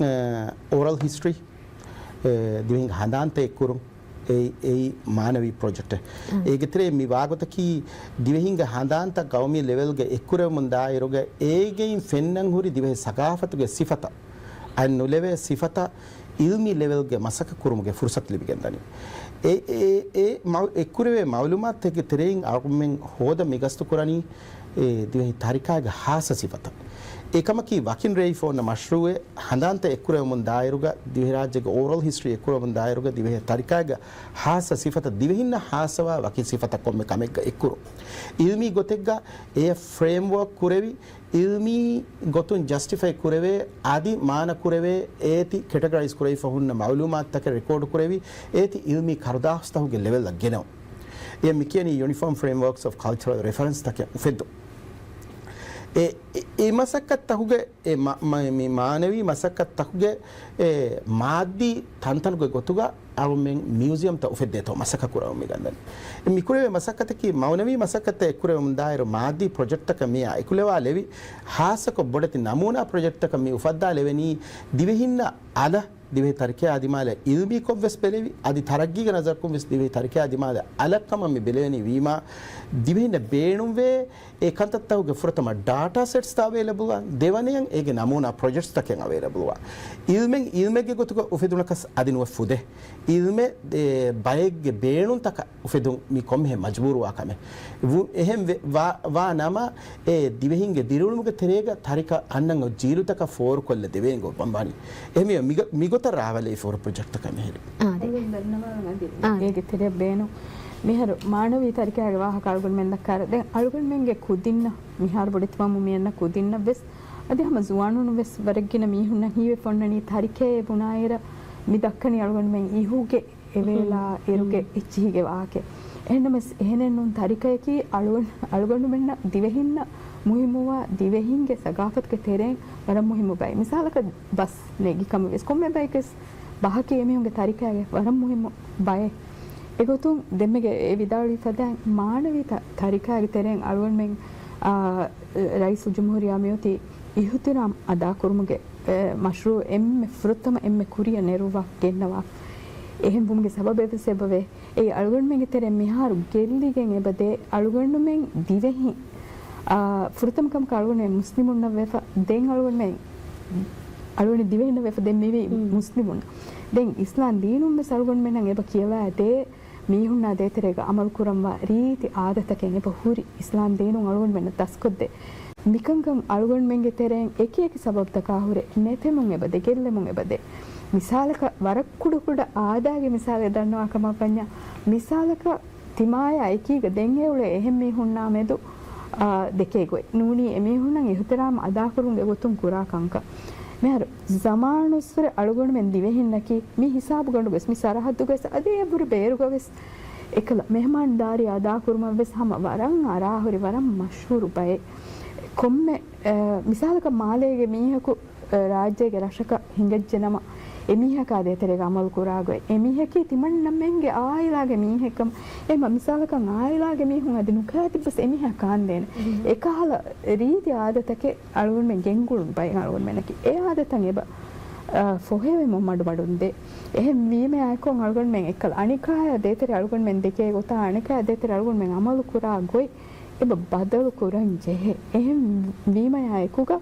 އެ، އޯރަލް ހިސްޓްރީ، އެ، ދިވެހިންގެ ހަނދާންތައް އެއްކުރުން، އެއީ، އެއީ މާނަވީ ޕްރޮޖެކްޓެއް. އޭގެ ތެރޭ މި ވާގޮތަކީ ދިވެހިންގެ ހަނދާންތައް ގައުމީ ލެވެލްގަ އެއްކުރެވެމުން ދާއިރުގަ އޭގެއިން ފެންނަން ހުރި ދިވެހި ސަގާފަތުގެ ސިފަތައް، އަތް ނުލެވޭ ސިފަތައް އިލްމީ ލެވެލްގެ މަސައްކަތް ކުރުމުގެ ފުރުސަތު ލިބިގެންދަނީ. އެ، އެ، އެ މަ-، އެއްކުރެވޭ މައުލޫމާތުތަކުގެ ތެރެއިން އަޅުގަނޑުމެން ހޯދަން މި ގަސްތު ކުރަނީ، އެ ދިވެހި ތަރިކާގެ ހާއްސަ ސިފަތައް. އެކަމަކީ ވަކިން ރޭވިފަ އޮންނަ މަޝްރޫޢެއް ހަނދާންތައް އެއްކުރެވެމުން ދާއިރުގަ، ދިވެހިރާއްޖޭގެ އޯރަލް ހިސްޓްރީ އެއްކުރެވެމުން ދާއިރުގަ، ދިވެހި ތަރިކާގެ ހާއްސަ ސިފަތައް ދިވެހިންނަށް ހާއްސަވާ ވަކި ސިފަތައް ކޮންމެ ކަމެއްގަ އެއްކުރުން. އިލްމީ ގޮތެއްގަ އެ ފްރޭމްވޯކް ކުރެވި، އިލްމީ ގޮތުން ޖަސްޓިފައި ކުރެވޭ، އަދި މާނަ ކުރެވޭ، އޭތި ކެޓަގަރައިޒް ކުރެވިފަ ހުންނަ މައުލޫމާތުތަކެއް ރެކޯޑް ކުރެވި، އޭތި އިލްމީ ކަރުދާހުސްތަކުގެ ލެވެލްއަށް ގެނައުން. އެ މިކިޔަނީ ޔުނިފޯމް ފްރޭމްވޯކްސް އޮފް ކަލްޗަރަލް ރެފަރެންސް ތަކެއް އުފެއްދުން. އެ، އެ، އެ މަސައްކަތްތަކުގެ، އެ މަ-، މަ-، މި މާނަވީ މަސައްކަތްތަކުގެ، އެ މާއްދީ ތަންތަނުގެ ގޮތުގަ އަޅުމެން މިއުޒިއަމްތައް އުފެއްދޭތޯ މަސައްކަތް ކުރަމުން މި ގަންނަނީ. މި ކުރެވޭ މަސައްކަތަކީ މައުނަވީ މަސައްކަތްތައް އެއްކުރެވެމުން ދާއިރު މާއްދީ ޕްރޮޖެކްޓްތަކަށް މިއާ އެކުލަވާލެވި، ހާއްސަކޮށް ބޮޑެތި ނަމޫނާ ޕްރޮޖެކްޓްތަކަށް މި އުފައްދާލެވެނީ ދިވެހިންނަށް އަލަށް ދިވެހި ތަރިކަޔާ ދިމާލަށް އިލްމީކޮށް ވެސް ބެލެވި، އަދި ތަރައްގީގެ ނަޒަރަކުން ވެސް ދިވެހި ތަރިކަޔާ ދިމާލަށް އަލަށް ކަމަށް މި ބެލެވެނީ ވީމާ، ދިވެހިންނަށް ބޭނުންވޭ އެ ކަންތައްތަކުގެ ފުރަތަމަ ޑާޓާ ސެޓްސްތައް އަވައިލަބަލްވާން، ދެވަނަޔަށް އޭގެ ނަމޫނާ ޕްރޮޖެކްޓްސްތަކެއް އަވައިލަބަލްވާން. އިލްމެއް އިލްމެއްގެ ގޮތުގަ އުފެދުނަކަސް އަދި ނުވެ ފުދޭ. އިލްމެއް، އެ، ބައެއްގެ ބޭނުންތަކަށް އުފެދުން މީ ކޮންމެހެން މަޖުބޫރުވާ ކަމެއް. ވު-، އެހެން ވެ-، ވާ، ވާ ނަމަ، އެ ދިވެހިންގެ ދިރިއުޅުމުގެ ތެރޭގަ ތަރިކަ އަންނަން ޖީލުތަކަށް ފޯރުކޮށްލަ ދެވޭން ގޮތް ވަންވާނީ. އެހެންވެ، މިގަ-، މިގޮތަށް ރާވަލެވިފަ ހުރި ޕްރޮޖެކްޓްތަކަށް މިހިރީ. އާދެ. އަޅުގަނޑު ދަންނަވާލަން އަދި އާދެ. އޭގެ ތެރެއަށް ބޭނުން. މިހާރު މާނަވީ ތަރިކައިގެ ވާހަކަ އަޅުގަނޑުމެން ދައްކާއިރު، ދެން އަޅުގަނޑުމެންގެ ކުދިންނަށް މިހާރު ބޮޑެތިވަމުން މި އަންނަ ކުދިންނަށް ވެސް، އަދި ހަމަ ޒުވާނުން ވެސް ވަރަށް ގިނަ މީހުންނަށް ހީވެފަ އޮންނަނީ ތަރިކައޭ ބުނާއިރަށް މި ދައްކަނީ އަޅުގަނޑުމެން އިހުގެ އެވޭލާ އެރުގެ އެއްޗިހިގެ ވާހަކައެއް. އެހެންނަމަވެސް އެހެނެއް ނޫން، ތަރިކަޔަކީ އަޅުގަނޑު-، އަޅުގަނޑުމެންނަށް ދިވެހިންނަށް މުހިއްމުވާ ދިވެހިންގެ ސަގާފަތުގެ ތެރެއިން ވަރަށް މުހިއްމު ބައެއް. މިސާލަކަށް ބަސް ނެގި ކަމަށް ވެސް ކޮންމެ ބަޔެއްގެ ބަހަކީ އެމީހުންގެ ތަރިކައިގެ ވަރަށް މުހިއްމު ބައެއް. އެގޮތުން ދެންމެގެ އެ ވިދާޅުވި ފަދައިން މާނަވީ ތަ-، ތަރިކައިގެ ތެރެއިން އަޅުގަނޑުމެން، އާ، ރައީސުލްޖުމްހޫރިއްޔާ މިއޮތީ އިޙުތިރާމް އަދާކުރުމުގެ، އެ، މަޝްރޫޢު އެންމެ ފުރަތަމަ އެންމެ ކުރިއަށް ނެރުއްވާ ގެންނަވާ. އެހެން ވުމުގެ ސަބަބެއް ވެސް އެބަވޭ. އެ އަޅުގަނޑުމެންގެ ތެރެއިން މިހާރު ގެއްލިގެން އެބަދޭ އަޅުގަނޑުމެން ދިވެހި، އާ، ފުރަތަމަ ކަމަކަށް އަޅުގަނޑުމެން މުސްލިމުންނަށް ވެފަ، ދެން އަޅުގަނޑުމެން އަޅުގަނޑު ދިވެހިންނަށް ވެފަ ދެން މިވީ މުސްލިމުން. ދެން އިސްލާމް ދީނުން ވެސް އަޅުގަނޑުމެންނަށް އެބަ ކިޔަވާ ދޭ މީހުންނާ ދޭތެރޭގަ އަމަލު ކުރަންވާ ރީތި އާދަތަކެއް އެބަ ހުރި އިސްލާމް ދީނުން އަޅުގަނޑުމެންނަށް ދަސްކޮށްދޭ. މިކަންކަން އަޅުގަނޑުމެންގެ ތެރެއިން އެކިއެކި ސަބަބުތަކާ ހުރެ ނެތެމުން އެބަދޭ، ގެއްލެމުން އެބަދޭ. މިސާލަކަށް ވަރަށް ކުޑަކުޑަ އާދައިގެ މިސާލެއް ދަންނަވާ ކަމަށް ވަންޏާ، މިސާލަކަށް ތިމާޔާ އެކީގަ ދެން އެ އުޅޭ އެހެން މީހުންނާ މެދު، އާ، ދެކޭ ގޮތް ނޫނީ އެމީހުންނަށް އިހުތިރާމް އަދާކުރުމުގެ ގޮތުން ކުރާ ކަންކަން. މިހާރު ޒަމާނުއްސުރެ އަޅުގަނޑުމެން ދިވެހިންނަކީ މި ހިސާބުގަނޑުގަވެސް މި ސަރަހައްދުގަވެސް އަދި އެބުރި ބޭރުގަވެސް އެކަލަ މެހެމާންދާރީ އަދާކުރުމަށްވެސް ހަމަ ވަރަށް އަރާހުރި ވަރަށް މަޝްހޫރު ބައެއް. ކޮންމެ، އަ، މިސާލަކަށް މާލޭގެ މީހަކު، އަ، ރާއްޖޭގެ ރަށަކަށް ހިނގައްޖެ ނަމަ، އެމީހަކާ ދޭތެރޭގަ އަމަލު ކުރާގޮތް، އެމީހަކީ ތިމަންނަމެންގެ އާއިލާގެ މީހެއްކަމަށް، އެމަ މިސާލަކަށް އާއިލާގެ މީހުން އަދި ނުކާތިއްބަސް އެމީހާ ކާންދޭނެ. އެކަހަލަ ރީތި އާދަތަކެއް އަޅުގަނޑުމެން ގެންގުޅުނު ބައެއް އަޅުގަނޑުމެންނަކީ އެ އާދަތައް އެބަ، އަ، ފޮހެވެމުން މަޑުމަޑުން ދޭ. އެހެން ވީމަޔާއެކު އަޅުގަނޑުމެން އެކަލަ އަނެކާޔާ ދޭތެރޭ އަޅުގަނޑުމެން ދެކޭ ގޮތާ އަނެކާޔާ ދޭތެރޭ އަޅުގަނޑުމެން އަމަލު ކުރާ ގޮތް އެބަ ބަދަލު ކުރަން ޖެހޭ. އެހެން ވީމަޔާ އެކުގަ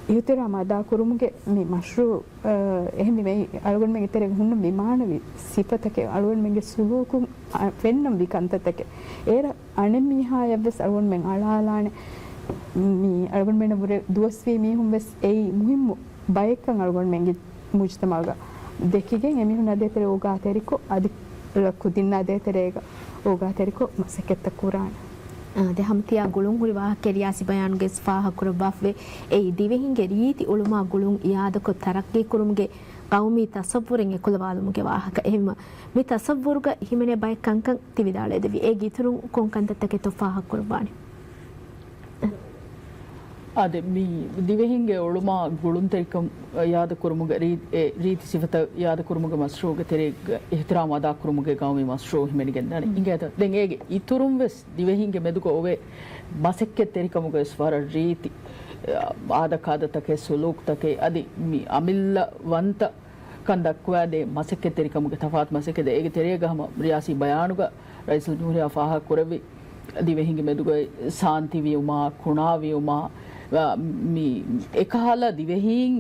އިހުތިރާމް އަދާ ކުރުމުގެ މި މަޝްރޫޢު، އަ، އެހެންވީމަ އަޅުގަނޑުމެންގެ ތެރޭގަ ހުންނަ މި މާނަވީ ސިފަތަކެއް އަޅުގަނޑުމެންގެ ސުލޫކުން، އަ، ފެންނަންވީ ކަންތައްތަކެއް. އޭރަ އަނެއް މީހާޔަށްވެސް އަޅުގަނޑުމެން އަޅާލާނެ. މި އަޅުގަނޑުމެންނަށް ވުރެ ދުވަސްވީ މީހުންވެސް އެއީ މުހިއްމު ބައެއްކަން އަޅުގަނޑުމެންގެ މުޖްތަމަޢުގަ ދެކިގެން އެމީހުންނާ ދޭތެރޭ އޯގާތެރިކޮށް، އަދި ކުދިންނާ ދޭތެރޭގަ އޯގާތެރިކޮށް މަސައްކަތްތައް ކުރާނެ. އާ، ދެ ހަމަ ތިޔާ ގުޅުން ހުރި ވާހަކަ ރިޔާސީ ބަޔާނުގައި ފާހަގަކުރައްވާފަވޭ. އެއީ ދިވެހިންގެ ރީތި އުޅުމާ ގުޅުން އިއާދަކޮށް ތަރައްޤީކުރުމުގެ ޤައުމީ ތަޞައްވުރެއް އެކުލަވާލުމުގެ ވާހަކަ. އެހެންވީމަ، މި ތަޞައްވުރުގަ ހިމެނޭ ބައެއް ކަންކަން ތި ވިދާޅުވެދެއްވި. އޭގެ އިތުރުން ކޮން ކަންތައްތަކެއްތޯ ފާހަގަކުރައްވާނެ؟ އާދެ، މި ދިވެހިންގެ އުޅުމާ ގުޅުންތެރިކަން އިއާދަކުރުމުގެ ރީ-، އެ ރީތި ސިފަތައް އިއާދަކުރުމުގެ މަޝްރޫޢުގެ ތެރޭގަ އިހުތިރާމް އަދާކުރުމުގެ ގައުމީ މަޝްރޫޢު ހިމެނިގެންދާނެ. އިނގޭތަ؟ ދެން އޭގެ އިތުރުން ވެސް ދިވެހިންގެ މެދުގަ އޮވޭ މަސައްކަތްތެރިކަމުގަވެސް ވަރަށް ރީތި، އާ، އާދަކާދަތަކެއް، ސުލޫކުތަކެއް އަދި މި އަމިއްލަވަންތަ ކަން ދައްކަވާދޭ މަސައްކަތްތެރިކަމުގެ ތަފާތު މަސައްކަތް. އޭގެ ތެރޭގަ ހަމަ ރިޔާސީ ބަޔާނުގަ ރައީސުލްޖުމްހޫރިއްޔާ ފާހަގަކުރެއްވި ދިވެހިންގެ މެދުގައި ސާންތިވިޔުމާ، ކުނާވިޔުމާ، މި އެކަހަލަ ދިވެހީން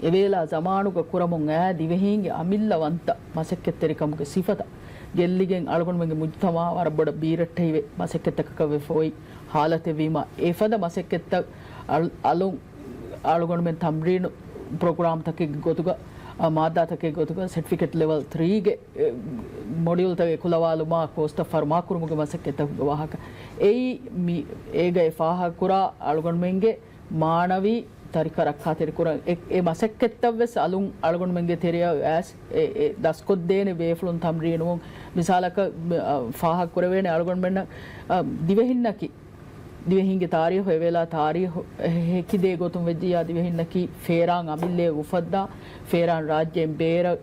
އެވޭލާ ޒަމާނުގަ ކުރަމުން އައި ދިވެހީންގެ އަމިއްލަވަންތަ މަސައްކަތްތެރިކަމުގެ ސިފަތައް ގެއްލިގެން އަޅުގަނޑުމެންގެ މުޖްތަމަޢަށް ވަރަށް ބޮޑަށް ބީރައްޓެހިވެ މަސައްކަތްތަކަކަށް ވެފަ އޮތް ހާލަތެއްވީމަ، އެފަދަ މަސައްކަތްތައް އަޅު-، އަލުން އަޅުގަނޑުމެން ތަމްރީނު ޕްރޮގްރާމްތަކެއްގެ ގޮތުގަ، އާ، މާއްދާތަކެއްގެ ގޮތުގަ، ސެޓްފިކެޓް ލެވެލް ތްރީގެ، އެ، މޮޑިއުލްތައް އެކުލަވާލުމާ، ކޯސްތައް ފަރުމާކުރުމުގެ މަސައްކަތްތަކުގެ ވާހަކަ. އެއީ މި އޭގައި ފާހަގަކުރާ އަޅުގަނޑުމެންގެ މާނަވީ ތަރިކަ ރައްކާތެރިކުރަން. އެ، އެ މަސައްކަތްތައް ވެސް އަލުން އަޅުގަނޑުމެންގެ ތެރެއަށް އައިސް، އެ، އެ ދަސްކޮށްދޭނެ ބޭފުޅުން ތަމްރީނުވުން. މިސާލަކަށް، އަ، ފާހަގަކުރެވޭނެ އަޅުގަނޑުމެންނަށް، އަ، ދިވެހިންނަކީ ދިވެހިންގެ ތާރީހު އެވޭލާ ތާރީހު ހެކިދޭ ގޮތުން ވެއްޖިއްޔާ، ދިވެހިންނަކީ ފޭރާން އަމިއްލައަށް އުފައްދާ، ފޭރާން ރާއްޖޭން ބޭރަށް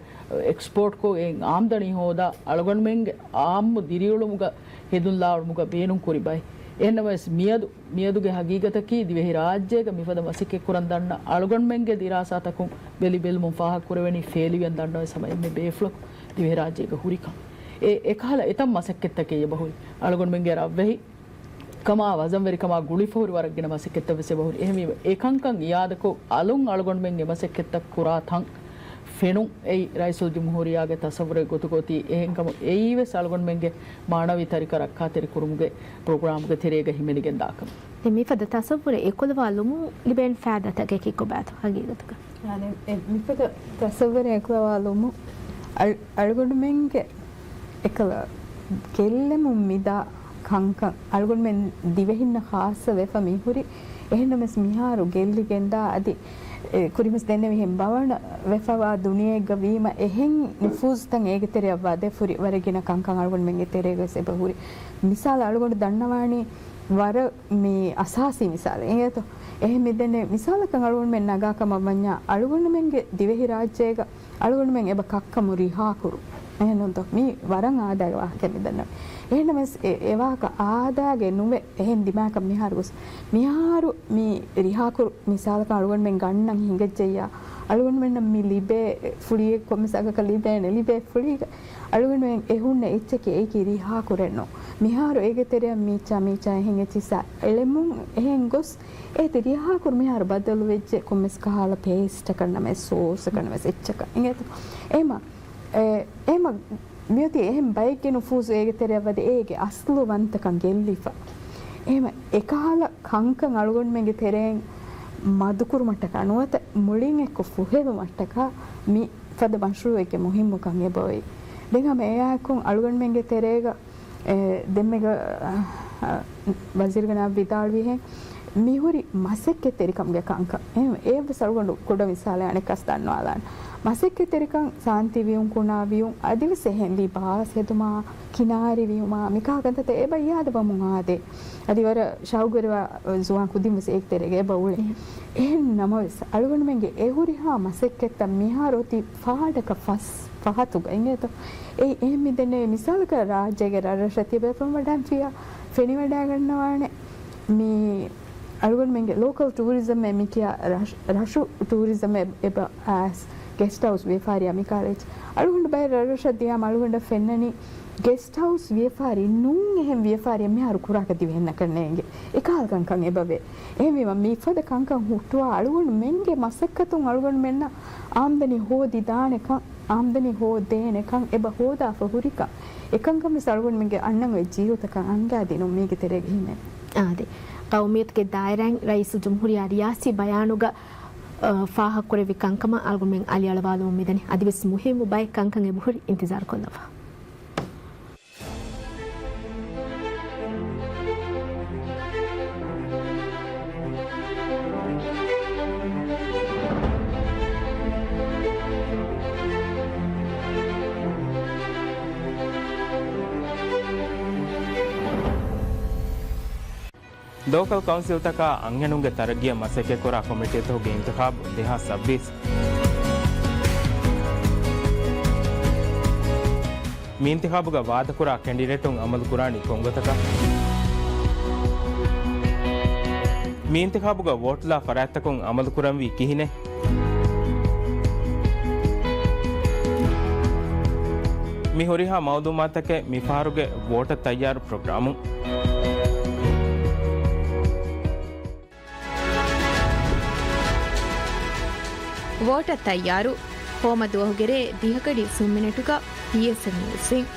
އެކްސްޕޯޓްކޮށް އެ އާމްދަނީ ހޯދާ، އަޅުގަނޑުމެންގެ އާއްމު ދިރިއުޅުމުގަ ހެދުންލާއުޅުމުގަ ބޭނުންކުރި ބައެއް. އެހެންނަމަވެސް މިއަދު، މިއަދުގެ ހަގީގަތަކީ ދިވެހިރާއްޖޭގަ މިފަދަ މަސައްކަތްކުރަން ދަންނަ އަޅުގަނޑުމެންގެ ދިރާސާތަކުން ބެލި ބެލުމުން ފާހަގަކުރެވެނީ ފޭލިވެން ދަންނަވަން ހަމަ އެންމެ ބޭފުޅަކު ދިވެހިރާއްޖޭގަ ހުރިކަން. އެ، އެކަހަލަ އެތައް މަސައްކަތްތަކެއް އެބަހުރި. އަޅުގަނޑުމެންގެ ރަށްވެހި ކަމާ ވަޒަންވެރިކަމާ ގުޅިފަހުރި ވަރަށް ގިނަ މަސައްކަތްތައް ވެސް އެބަހުރި. އެހެންވީމަ، އެކަންކަން އިއާދަކޮށް، އަލުން އަޅުގަނޑުމެން އެ މަސައްކަތްތައް ކުރާ ތަން ފެނުން އެއީ ރައީސުލްޖުމްހޫރިއްޔާގެ ތަސައްވުރެއް ގޮތުގަ އޮތީ. އެހެންކަމުން، އެއީ ވެސް އަޅުގަނޑުމެންގެ މާނަވީ ތަރިކަ ރައްކާތެރި ކުރުމުގެ ޕްރޮގްރާމުގެ ތެރޭގަ ހިމެނިގެން ދާކަމެއް. ދެން މިފަދަ ތަސައްވުރެއް އެކުލަވާލުމުން ލިބޭނެ ފައިދާތަކަކީ ކޮބާތޯ ހަގީގަތުގަ؟ އާނ، އެ މިފަދަ ތަސައްވަރެއް އެކުލަވާލުމުން އަޅު-، އަޅުގަނޑުމެންގެ އެކަލަ ގެއްލެމުން މިދާ ކަންކަން އަޅުގަނޑުމެން ދިވެހިންނަށް ޚާއްޞަ ވެފަ މިހުރި. އެހެންނަމަވެސް މިހާރު ގެއްލިގެންދާ އަދި، އެ، ކުރިންވެސް ދެންނެވިހެން ބަވަނަ ވެފަވާ ދުނިޔެއެއްގަ ވީމަ އެހެން ނުފޫޒުތައް އޭގެ ތެރެއަށް ވަދެފަ ހުރި ވަރަށް ގިނަ ކަންކަން އަޅުގަނޑުމެންގެ ތެރޭގަވެސް އެބަ ހުރި. މިސާލަށް އަޅުގަނޑު ދަންނަވާނީ ވަރަށް މި އަސާސީ މިސާލެއް އިނގޭތޯ. އެހެން މިދެންނެވި މިސާލަކަށް އަޅުގަނޑުމެން ނަގާ ކަމަށް ވަންޏާ، އަޅުގަނޑުމެންގެ ދިވެހިރާއްޖޭގަ އަޅުގަނޑުމެން އެބަ ކައްކަމު ރިހާކުރު. އެހެންނޫންތޯ؟ މީ ވަރަށް އާދައިގެ ވާހަކައެއް މިދަންނަވަނީ. އެހެންނަމަވެސް އެ، އެ ވާހަކަ އާދައިގެ ނުވެ، އެހެން ދިމާކަށް މިހާރު ގޮސް. މިހާރު މި ރިހާކުރު މިސާލަކަށް އަޅުގަނޑުމެން ގަންނަން ހިނގައްޖެއްޔާ، އަޅުގަނޑުމެންނަށް މި ލިބޭ ފުޅިއެއް ކޮންމެސް އަގަކަށް ލިބޭނެ. ލިބޭ ފުޅީގަ އަޅުގަނޑުމެން އެ ހުންނަ އެއްޗަކީ އެއީކީ ރިހާ ކުރެއްނު. މިހާރު އޭގެ ތެރެއަށް މީޗާ މީޗާ އެހެން އެއްޗިއްސާ އެޅެމުން އެހެން ގޮސް އޭތި ރިހާކުރު މިހާރު ބަދަލުވެއްޖެ ކޮންމެސް ކަހާލަ ޕޭސްޓަކަށް ނަމަ ސޯސްއަކަށް ނަމަ އެއްޗަކަށް އިނގޭތޯ. އެހެމަ، އެ، އެހެމަ މިއޮތީ އެހެން ބައެއްގެ ނުފޫޒު އޭގެ ތެރެއަށް ވަދެ އޭގެ އަސްލު ވަންތަކަން ގެއްލިފަ. އެހެމަ އެކަހަލަ ކަންކަން އަޅުގަނޑުމެންގެ ތެރެއިން މަދުކުރުމަށްޓަކާ ނުވަތަ މުޅިން އެއްކޮށް ފުހެލުމަށްޓަކާ މި ފަދަ މަޝްރޫއެއްގެ މުހިއްމުކަން އެބައޮތް. ދެން ހަމަ އެއާއެކު އަޅުގަނޑުމެންގެ ތެރޭގަ، އެ، ދެންމެގަ، އަ، ވަޒީރުގެ ނާއިބު ވިދާޅުވިހެން މިހުރި މަސައްކަތްތެރިކަމުގެ ކަންކަން. އެހެން އެއަށްވެސް އަޅުގަނޑު ކުޑަ މިސާލެއް އަނެއްކާސް ދަންނަވާލާނެ. މަސައްކަތްތެރިކަން ސާންތިވިޔުން، ކުނާވިޔުން، އަދިވެސް އެހެން ލިބާސް ހެދުމާ، ކިނާރިވިޔުމާ، މިކާ ކަންތައްތައް އެބަ އިޔާދަވަމުން އާދޭ. އަދި ވަރަށް ޝައުގުވެރިވާ ޒުވާން ކުދިންވެސް އޭގެ ތެރޭގަ އެބަ އުޅޭ. އެހެން ނަމަވެސް، އަޅުގަނޑުމެންގެ އެ ހުރިހާ މަސައްކަތްތައް މިހާރު އޮތީ ފާޑަކަށް ފަސް ފަހަތުގަ އިނގޭތޯ. އެއީ އެހެން މި ދެންނެވި މިސާލަކަށް ރާއްޖޭގެ ރަށްރަށަށް ތިޔަބޭފުޅުން ވަޑައިން ފިޔާ ފެނިވަޑައިގަންނަވާނެ. މި އަޅުގަނޑުމެންގެ ލޯކަލް ޓޫރިޒަމްއޭ މިކިޔާ ރަށް، ރަށު ޓޫރިޒަމްއޭ އެބަ އައިސް ގެސްޓް ހައުސް ވިޔަފާރިއާ މިކާލެޖް. އަޅުގަނޑު ބައެއް ރަށްރަށަށް ދިޔާމަ އަޅުގަނޑަށް ފެންނަނީ ގެސްޓް ހައުސް ވިޔަފާރި ނޫން އެހެން ވިޔަފާރިއެއް މިހާރު ކުރާކަށް ދިވެހިންނަކަށް ނޭނގެ. އެކަހަލަ ކަންކަން އެބަވޭ. އެހެންވީމަ މިފަދަ ކަންކަން ހުއްޓުވާ އަޅުގަނޑުމެންގެ މަސައްކަތުން އަޅުގަނޑުމެންނަށް އާމްދަނީ ހޯދިދާނެކަން، އާމްދަނީ ހޯދޭނެކަން، އެބަ ހޯދާފަ ހުރިކަން. އެކަންކަން ވެސް އަޅުގަނޑުމެންގެ އަންނަން އޮތް ޖީހުތަކަށް އަންގާދިނުން މީގެ ތެރޭގަ ހިމެނޭ. އާދެ، ޤައުމިއްޔަތުގެ ދާއިރާއިން ރައީސުލްޖުމްހޫރިއްޔާ ރިޔާސީ ބަޔާނުގަ، އަ، ފާހަގަކުރެއްވި ކަންކަމަށް އަޅުގަނޑުމެން އަލިއަޅަވާލުމުން މިދަނީ. އަދިވެސް މުހިއްމު ބައެއް ކަންކަން އެބަހުރި އިންތިޒާރު ކޮށްލައްވާ. ލޯކަލް ކައުންސިލްތަކާ އަންހެނުންގެ ތަރައްގީއަށް މަސައްކަތްކުރާ ކޮމިޓީތަކުގެ އިންތިޚާބު ދެހާސް ސައްބީސް. މި އިންތިޚާބުގަ ވާދަކުރާ ކެންޑިޑޭޓުން އަމަލުކުރާނީ ކޮންގޮތަކަށް؟ މި އިންތިޚާބުގަ ވޯޓްލާ ފަރާތްތަކުން އަމަލުކުރަންވީ ކިހިނެއް؟ މި ހުރިހާ މައުލޫމާތުތަކެއް މިފަހަރުގެ ވޯޓަށް ތައްޔާރު ޕްރޮގްރާމުން. ވޯޓަށް ތައްޔާރު. ހޯމަ ދުވަހުގެ ރޭ ދިހަގަޑި ސުން މިނެޓުގަ ޕީއެސްއެމް ނިއުސްއިން.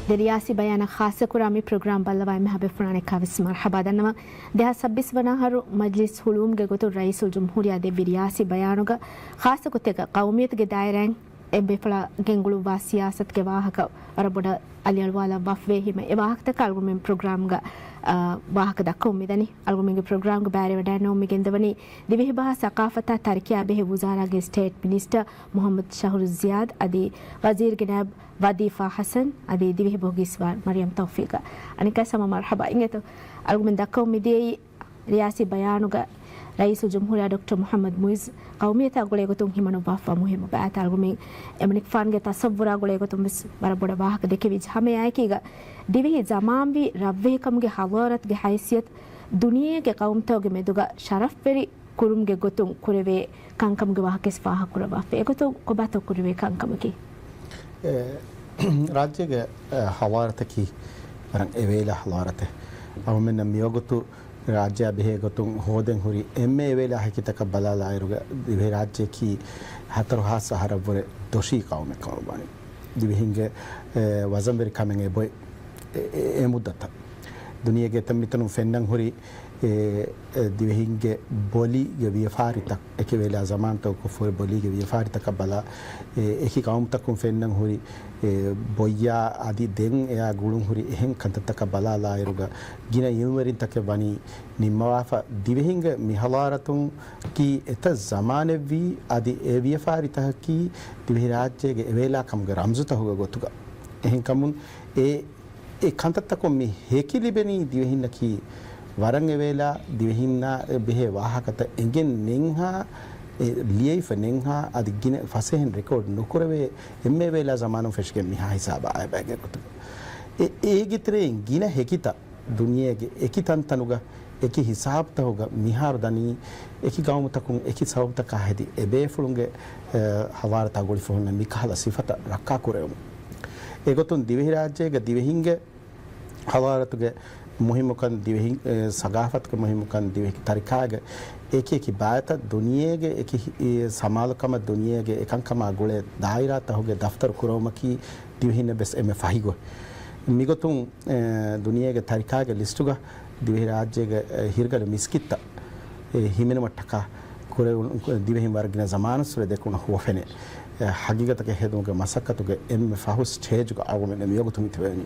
ދެ ރިޔާސީ ބަޔާނަށް ޚާއްޞަކުރާ މި ޕްރޮގްރާމް ބައްލަވާ އެންމެހާ ބޭފުޅާނެ ކާވެސް މަރްޙަބާ ދަންނަވަން. ދެހާސް ސައްބީސް ވަނަ އަހަރު މަޖްލިސް ހުޅުވުމުގެ ގޮތުން ރައީސުލްޖުމްހޫރިއްޔާ ދެއްވި ރިޔާސީ ބަޔާނުގަ ޚާއްޞަ ގޮތެއްގަ ޤައުމިއްޔަތުގެ ދާއިރާއިން އެ ބޭފުޅާ ގެންގުޅުއްވާ ސިޔާސަތުގެ ވާހަކަ ވަރަށް ބޮޑަށް އަލިއަޅުވާލައްވާފަވޭ. ހިމެ އެ ވާހަކަތަކަށް އަޅުގަނޑުމެން ޕްރޮގްރާމްގަ، އާ، ވާހަކަ ދައްކަމުން މިދަނީ. އަޅުގަނޑުމެންގެ ޕްރޮގްރާމްގެ ބައިވެރިވެވަޑައިގަންނަވަމުން މި ގެންދަވަނީ ދިވެހިބަހާ ސަޤާފަތާ ތަރައްޤީއާ ބެހޭ ވުޒާރާގެ ސްޓޭޓް މިނިސްޓަރ މުޙައްމަދު ޝަހުރުޒިޔާދް އަދި ވަޒީރުގެ ނައިބު ވަދީފާ ޙަސަން އަދި ދިވެހި ބަހުގެ އިސްވާން މަރިޔަމް ތައުފީޤަށް. އަނެއްކާ ހަމަ މަރްޙަބާ އިނގޭތޯ. އަޅުގަނޑުމެން ދައްކަމުން މިދިޔައީ ރިޔާސީ ބަޔާނުގަ ރައީސުލްޖުމްހޫރިއްޔާ ޑޮކްޓަރ މުޙައްމަދު މުޢިއްޒު ޤައުމިއްޔަތާ ގުޅޭގޮތުން ހިމަނުއްވާފައިވާ މުހިއްމު ބައިތައް. އަޅުގަނޑުމެން އެމަނިކުފާނުގެ ތަޞައްވުރާ ގުޅޭގޮތުން ވެސް ވަރަށް ބޮޑަށް ވާހަކަ ދެކެވިއްޖެ. ހަމައެއާއެކީގަ ދިވެހި ޒަމާންވީ ރަށްވެހިކަމުގެ ޙަޟާރަތުގެ ޙައިސިއްޔަތު ދުނިޔޭގެ ޤައުމުތަކުގެ މެދުގަ ޝަރަފްވެރި ކުރުމުގެ ގޮތުން ކުރެވޭ ކަންކަމުގެ ވާހަކަވެސް ފާހަގަކުރައްވާފަ. އެގޮތުން ކޮބާތޯ ކުރެވޭ ކަންކަމަކީ؟ އެ، ރާއްޖޭގެ، އެ، ޙަޟާރަތަކީ ވަރަށް އެވޭލާ ޙަޟާރަތެއް. އަޅުގަނޑުމެންނަށް މިވަގުތު ރާއްޖެއާ ބެހޭ ގޮތުން ހޯދެން ހުރި އެންމެ އެވޭލާ ހެކިތަކަށް ބަލާލާއިރުގަ ދިވެހިރާއްޖެއަކީ ހަތަރު ހާސް އަހަރަށްވުރެ ދޮށީ ޤައުމެއް ކަމަށްވާނެ. ދިވެހިންގެ، އެ، ވަޒަންވެރިކަމެއް އެބޮތް އެ، އެ، އެ މުއްދަތަށް. ދުނިޔޭގެ އެތަންމިތަނުން ފެންނަން ހުރި، އެ، އެ، ދިވެހިންގެ ބޮލީގެ ވިޔަފާރިތައް، އެކި ވޭލާ ޒަމާންތަކުގަ ކޮށްފަހުރި ބޮލީގެ ވިޔަފާރިތަކަށް ބަލާ، އެ، އެކި ޤައުމުތަކުން ފެންނަން ހުރި، އެ، ބޮއްޔާ އަދި ދެން އެއާ ގުޅުން ހުރި އެހެން ކަންތައްތަކަށް ބަލާލާއިރުގަ ގިނަ އިލްމުވެރިންތަކެއް ވަނީ ނިންމަވާފަ. ދިވެހިންގެ މި ޙަޟާރަތުންކީ އެތައް ޒަމާނެއްވީ އަދި އެ ވިޔަފާރިތަކަކީ ދިވެހިރާއްޖޭގެ އެވޭލާކަމުގެ ރަމްޒުތަކުގެ ގޮތުގަ. އެހެންކަމުން އެ އެ ކަންތައްތަކުން މި ހެކި ލިބެނީ ދިވެހިންނަކީ ވަރަށް އެވޭލާ ދިވެހިންނާ ބެހޭ ވާހަކަތައް އެނގެން ނެންހާ، އެ ލިޔެފަ ނެންހާ އަދި ގިނަ ފަސޭހައިން ރެކޯޑް ނުކުރެވޭ އެންމެ އެވޭލާ ޒަމާނުން ފެށިގެން މިހާ ހިސާބަށް އައި ބައެއްގެ ގޮތުގަ. އެ، އޭގެ ތެރެއިން ގިނަ ހެކިތައް ދުނިޔޭގެ އެކި ތަންތަނުގަ އެކި ހިސާބުތަކުގަ މިހާރު ދަނީ އެކި ގައުމުތަކުން އެކި ސަބަބުތަކާ ހެދި އެބޭފުޅުންގެ، އެ، ހަޟާރަތާ ގުޅިފަ ހުންނަ މިކަހަލަ ސިފަތައް ރައްކާ ކުރެވުން. އެގޮތުން ދިވެހިރާއްޖޭގަ ދިވެހިންގެ ހަޟާރަތުގެ މުހިއްމުކަން ދިވެހި، އެ، ސަގާފަތުގެ މުހިއްމުކަން ދިވެހި ތަރިކާގެ އެކި އެކި ބާތައް ދުނިޔޭގެ އެކި ހި-، އެ، ސަމާލުކަމަށް ދުނިޔޭގެ އެކަންކަމާ ގުޅޭ ދާއިރާތަކުގެ ދަފްތަރު ކުރެވުމަކީ ދިވެހިންނަށް ވެސް އެންމެ ފަހި ގޮތް. މިގޮތުން، އެ، ދުނިޔޭގެ ތަރިކާގެ ލިސްޓުގަ ދިވެހިރާއްޖޭގެ، އެ، ހިރުގަލު މިސްކިތްތައް، އެ، ހިމެނުމަށްޓަކާ ކުރެވުނު ދިވެހިން ވަރަށް ގިނަ ޒަމާނުއްސުރެ ދެކުނު ހުވަފެނެއް، އެ، ހަގީގަތަކަށް ހެދުމުގެ މަސައްކަތުގެ އެންމެ ފަހު ސްޓޭޖުގަ އަޅުގަނޑު މިވަގުތު މިތިބެވެނީ.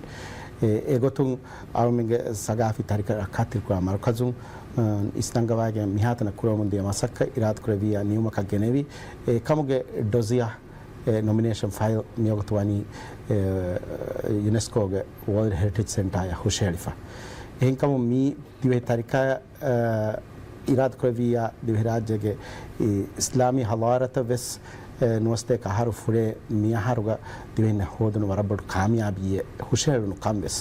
އެ، އެގޮތުން އަޅުމެންގެ ސަގާފީ ތަރިކަ ރައްކާތެރިކުރާ މަރުކަޒުން، އަ، އިސްނަންގަވާގެން މިހާތަނަށް ކުރަމުން ދިޔަ މަސައްކަތް އިރާދަކުރެއްވިއްޔާ ނިމުމަކަށް ގެނެވި، އެ ކަމުގެ ޑޮޒިއާ، އެ، ނޮމިނޭޝަން ފައިލް މިވަގުތު ވަނީ، އެ، ޔުނެސްކޯގެ ވޯލްޑް ހެރިޓެޖް ސެންޓާއަށް ހުށަހެޅިފަ. އެހެންކަމުން މީ ދިވެހި ތަރިކާ، އަ، އިރާދަކުރެއްވިއްޔާ ދިވެހިރާއްޖޭގެ އި-، އިސްލާމީ ހަޟާރަތަށް ވެސް، އެ، ނުވަސަތޭކަ އަހަރު ފުރޭ މި އަހަރުގަ ދިވެހިންނަށް ހޯދުނު ވަރަށް ބޮޑު ކާމިޔާބީއެއް ހުށަހެޅުނު ކަން ވެސް.